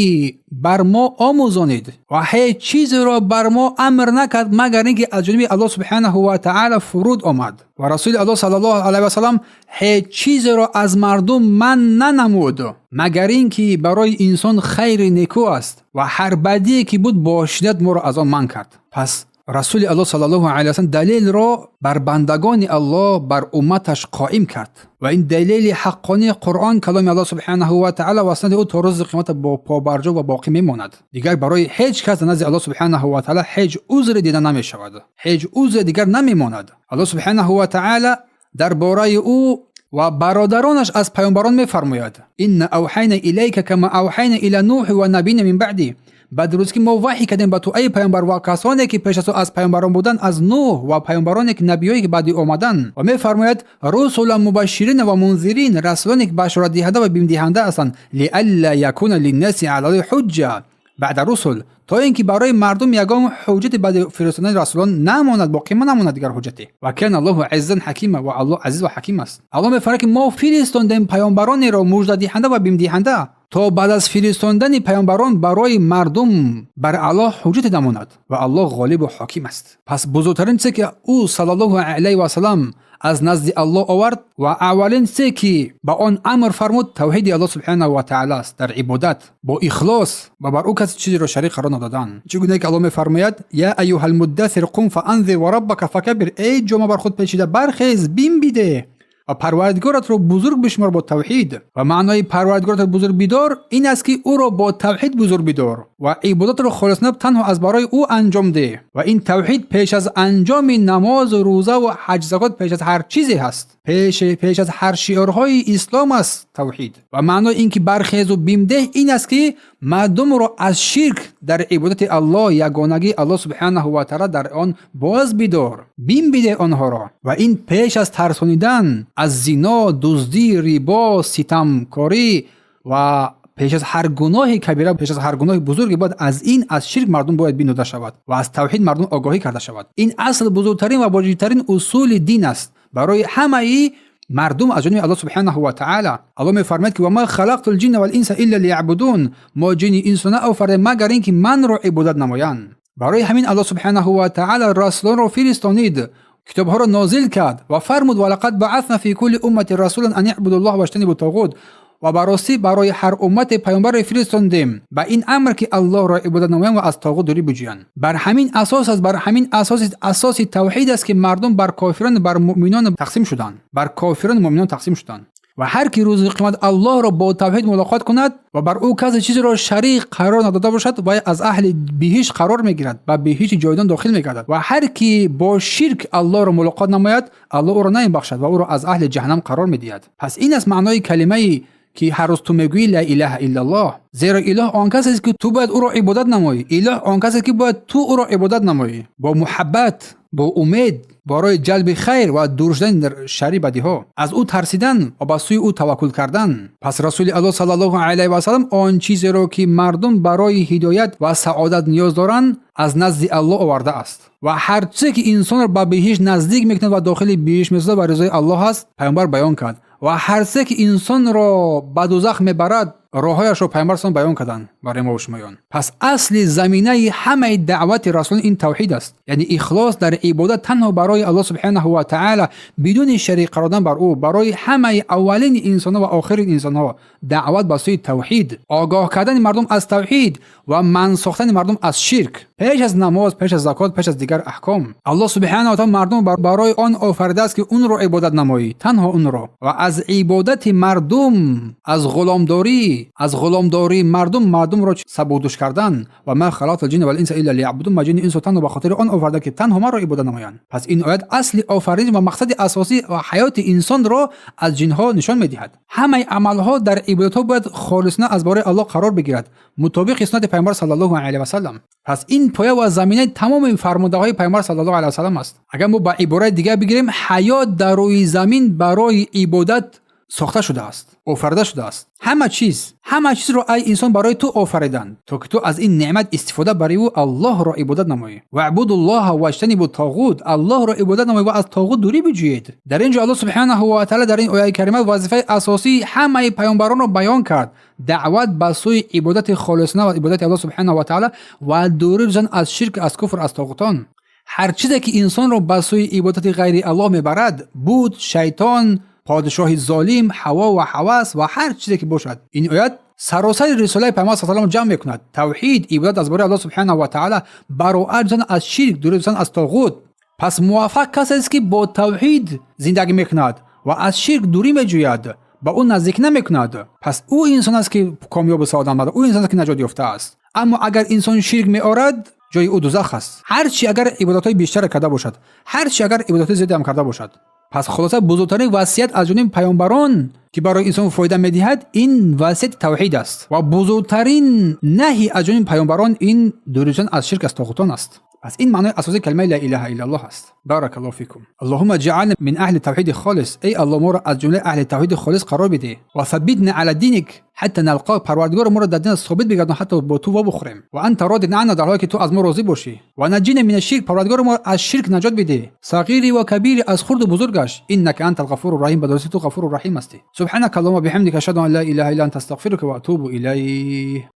бар мо омӯзонид, ва ҳеҷ чизеро бар мо амр накард, магар ин ки аз ҷониби Аллоҳ субҳанаҳу ва таъала фуруд омад. Ва Расули Аллоҳ саллаллоҳу алайҳи васалам ҳеҷ чизеро аз мардум манъ нанамуд, магар ин ки барои инсон хайри некӯ аст, ва ҳар бадие ки буд, бо шиддат моро аз он манъ кард. Пас Расули Аллоҳ саллаллоҳу алайҳи васалам далелро бар бандагони Аллоҳ, бар умматаш қоим кард ва ин далели ҳаққонии Қуръон, каломи Аллоҳ субҳанаҳу ва таъала ва суннати ӯ то рӯзи қиёмат бо побарҷо ва боқӣ мемонад. Дигар барои ҳеҷ кас дар назди Аллоҳ субҳанаҳу ва таъала ҳеҷ узре дида намешавад, ҳеҷ узре дигар намемонад. Аллоҳ субҳанаҳу ва таъала дар бораи ӯ ва бародаронаш аз паёмбарон мефармояд: инна авҳайна илайка кама авҳайна ила нуҳи ва набиина мин баъди. Ба дурустӣ мо ваҳй кардем ба ту, эй паёмбар, ва касоне ки пеш аз ту аз паёмбарон буданд, аз Нӯҳ ва паёмбароне ки набиёе ки баъди омадан. Ва мефармояд: رسلا مبشرين ومنذرين, расулоне ки башоратдиҳанда ва бимдиҳанда ҳастанд. لئلا يكون للناس على الله حجة بعد الرسل, то ин ки барои мардум ягон ҳуҷҷати баъди фиристодани расулон намонад, боқима намонад дигар ҳуҷҷате. وكان الله عزيزا حكيما, ва Аллоҳ азиз ва ҳаким аст. Аллоҳ мефармояд, ки мо фиристондем паёмбаронеро муждадиҳанда ва бимдиҳанда, то баъд аз фиристондани паёмбарон барои мардум бар Аллоҳ ҳуҷҷате намонад, ва Аллоҳ ғолибу ҳоким аст. Пас бузургтарин чизе, ки ӯ саллаллоҳу алайҳи васалам аз назди Аллоҳ овард, ва аввалин чизе, ки ба он амр фармуд, тавҳиди Аллоҳ субҳанаҳу ва таъала аст дар ибодат бо ихлос ва бар ӯ касе чизеро шарик қарор надодан. Чӣ гуна ки Аллоҳ мефармояд: يا أيها المدثر قم فأنذر وربك فكبر. Эй ҷома бар худ печида, бархез, бим бидеҳ ва Парвардигоратро бузург бишумор бо тавҳид. Ва маънои Парвардигоратро бузург бидор ин аст, ки ӯро бо тавҳид бузург бидор ва ибодатро холисона танҳо аз барои ӯ анҷом деҳ. Ва ин тавҳид пеш аз анҷоми намозу рӯзаву ҳаҷ, закот, пеш аз ҳар чизе ҳаст, пеш аз ҳар шиорҳои ислом аст тавҳид. Ва маънои ин ки бархезу бимдеҳ ин аст, ки мардумро аз ширк дар ибодати Аллоҳ, ягонагии Аллоҳ субҳанаҳу ва таъала дар он боз бидор, бим бидеҳ онҳоро. Ва ин пеш аз тарсонидан аз зино, дуздӣ, рибо, ситамкорӣ ва пеш аз ҳар гуноҳи кабира, пеш аз ҳар гуноҳи бузурге бояд аз ин, аз ширк мардум бояд бим дода шавад ва аз тавҳид мардум огоҳӣ карда шавад. Ин асл бузургтарин ва воҷибтарин усули дин аст барои ҳамаи мардум аз ҷониби Аллоҳ субҳанаҳу ва таъала. Аллоҳ мефармояд, ки وما خلقت الجن والإنس إلا ليعبدون, мо ҷини инсо наофардем, магар ин ки манро ибодат намоянд. Барои ҳамин Аллоҳ субҳанаҳу ва таъала расулонро фиристонид, китобҳоро нозил кард ва фармуд: ولقد بعثنا في كل أمة رسولا أن اعبدوا الله واجتنبوا الطاغوت. Ва ба ростӣ барои ҳар уммате паёмбарро фиристондем ба ин амр, ки Аллоҳро ибодат намоянд ва аз тоғут дурӣ биҷӯянд. Бар ҳамин асос аст, бар ҳамин асоси асоси тавҳид аст, ки мардум бар кофирон, бар муъминон тақсим шуданд, бар кофирон, муъминон тақсим шуданд. Ва ҳар ки рӯзи қиёмат Аллоҳро бо тавҳид мулоқот кунад ва бар ӯ касе чизеро шарик қарор надода бошад, вай аз аҳли биҳишт қарор мегирад, ба биҳишти ҷовидон дохил мегардад. Ва ҳар ки бо ширк Аллоҳро мулоқот намояд, Аллоҳ ӯро намебахшад ва ӯро аз аҳли ҷаҳаннам қарор медиҳад. Пас ин аст маънои калимаи, ки ҳар рӯз ту мегӯӣ: لا إله إلا الله. Зеро илоҳ он касест, ки ту бояд ӯро ибодат намоӣ. Илоҳ он касест, ки бояд ту ӯро ибодат намоӣ бо муҳаббат, бо умед барои ҷалби хайр ва дур шудани шарри бадиҳо, аз ӯ тарсидан ва ба сӯи ӯ таваккул кардан. Пас Расули Аллоҳ саллаллоҳу алайҳи васалам он чизеро, ки мардум барои ҳидоят ва саодат ниёз доранд, аз назди Аллоҳ овардааст. Ва ҳар чизе, ки инсонро ба биҳишт наздик мекунад ва дохили биҳишт месозад ва ризои Аллоҳ аст, паёмбар баён кард. Ва ҳар чизе, ки инсонро ба дузах мебарад, роҳҳояшро паёмбар салам баён карданд барои мо шумоён. Пас асли заминаи ҳамаи даъвати расулон ин тавҳид аст, яъне ихлос дар ибодат танҳо барои Аллоҳ субҳанаҳу ва таъала, бидуни шарик қарор додан бар ӯ. Барои ҳамаи аввалини инсонҳо ва охирини инсонҳо даъват ба сӯи тавҳид, огоҳ кардани мардум аз тавҳид ва манъ сохтани мардум аз ширк, пеш аз намоз, пеш аз закот, пеш аз дигар аҳком. Аллоҳ субҳанаҳу ва таъала мардум барои он офаридааст, ки унро ибодат намоӣ, танҳо унро, ва аз ибодати мардум, аз ғуломдории мардум мардумро сабукдӯш кардан. وما خلقت الجن والإنس إلا ليعبدون, ма ҷини инсо танҳо ба хотири он офарида, ки танҳо маро ибодат намоянд. Пас ин оят асли офариниш ва мақсади асосӣ ва ҳаёти инсонро аз ҷинҳо нишон медиҳад. Ҳамаи амалҳо дар ибодатҳо бояд холисона аз бораи Аллоҳ қарор бигирад, мутобиқи суннати паёмбар саллаллоҳу алайҳи васалам. Пас ин поя ва заминаи тамоми фармудаҳои паёмбар саллаллоҳу алайҳи васалам аст. Агар мо ба ибораи дигар бигирем, ҳаёт дар рӯи замин барои ибодат сохта шудааст, офарида шудааст. Ҳама чиз, ҳама чизро, ай инсон, барои ту офариданд, то ки ту аз ин неъмат истифода бариву Аллоҳро ибодат намоӣ. واعبدوا الله واجتنبوا الطاغوت, Аллоҳро ибодат намоӣ ва аз тоғут дурӣ биҷӯед. Дар ин ҷо Аллоҳ субҳанаҳу ва таъала дар ин ояи карима вазифаи асосии ҳамаи паёмбаронро баён кард: даъват ба сӯи ибодати холисона ва ибодати Аллоҳ субҳанаҳу ва таъала ва дурӣ ҷудан аз ширк, аз куфр, аз тоғутон. Ҳар чизе, ки инсонро ба сӯи ибодати ғайри Аллоҳ мебарад, буд, шайтон, подшоҳи золим, ҳаво ва ҳавас ва ҳар чизе ки бошад. Ин оят саросари рисолаи паёмбар са салам ҷамъ мекунад: тавҳид, ибодат аз бораи Аллоҳ субҳанаҳу ва таъала, бароат ҷудан аз ширк, дурӣ ҷудан аз тоғут. Пас муваффақ касест, ки бо тавҳид зиндагӣ мекунад ва аз ширк дурӣ меҷӯяд, ба ӯ наздик намекунад. Пас ӯ инсон аст, ки комёбу саодатманд, ӯ инсон аст, ки наҷот ёфтааст. Аммо агар инсон ширк меорад, ҷои ӯ дузах аст, ҳарчи агар ибодатҳои бештаре карда бошад, ҳарчи агар ибодатҳои зиёде ҳам карда бошад. Пас хулоса, бузургтарин васият аз ҷониби паёмбарон, ки барои инсон фоида медиҳад, ин васияти тавҳид аст, ва бузургтарин наҳй аз ҷониби паёмбарон ин дур шудан аз ширк, аз тоғутон аст. Пас ин маънои асосии калимаи ла илаҳа иллаллоҳ аст. بارك الله فيكم. اللهم اجعلنا من أهل التوحيد الخالص. Эй Аллоҳ, моро аз ҷумлаи аҳли тавҳиди холис қарор бидеҳ. وثبتنا على دينك حتى نلقاك. Парвардигор, моро дар дин собит бигардон, ҳатто бо ту вобихӯрем. وأنت راض عنا, дар ҳоле ки ту аз мо розӣ бошӣ. ونجنا من الشرك. Парвардигор, моро аз ширк наҷот бидеҳ. صغيره وكبيره, аз хурду бузургаш. إنك أنت الغفور الرحيم. Ба дурустӣ ту ғафуру раҳим ҳастӣ. سبحانك اللهم وبحمدك، أشهد أن لا إله إلا أنت، أستغفرك وأتوب إليك.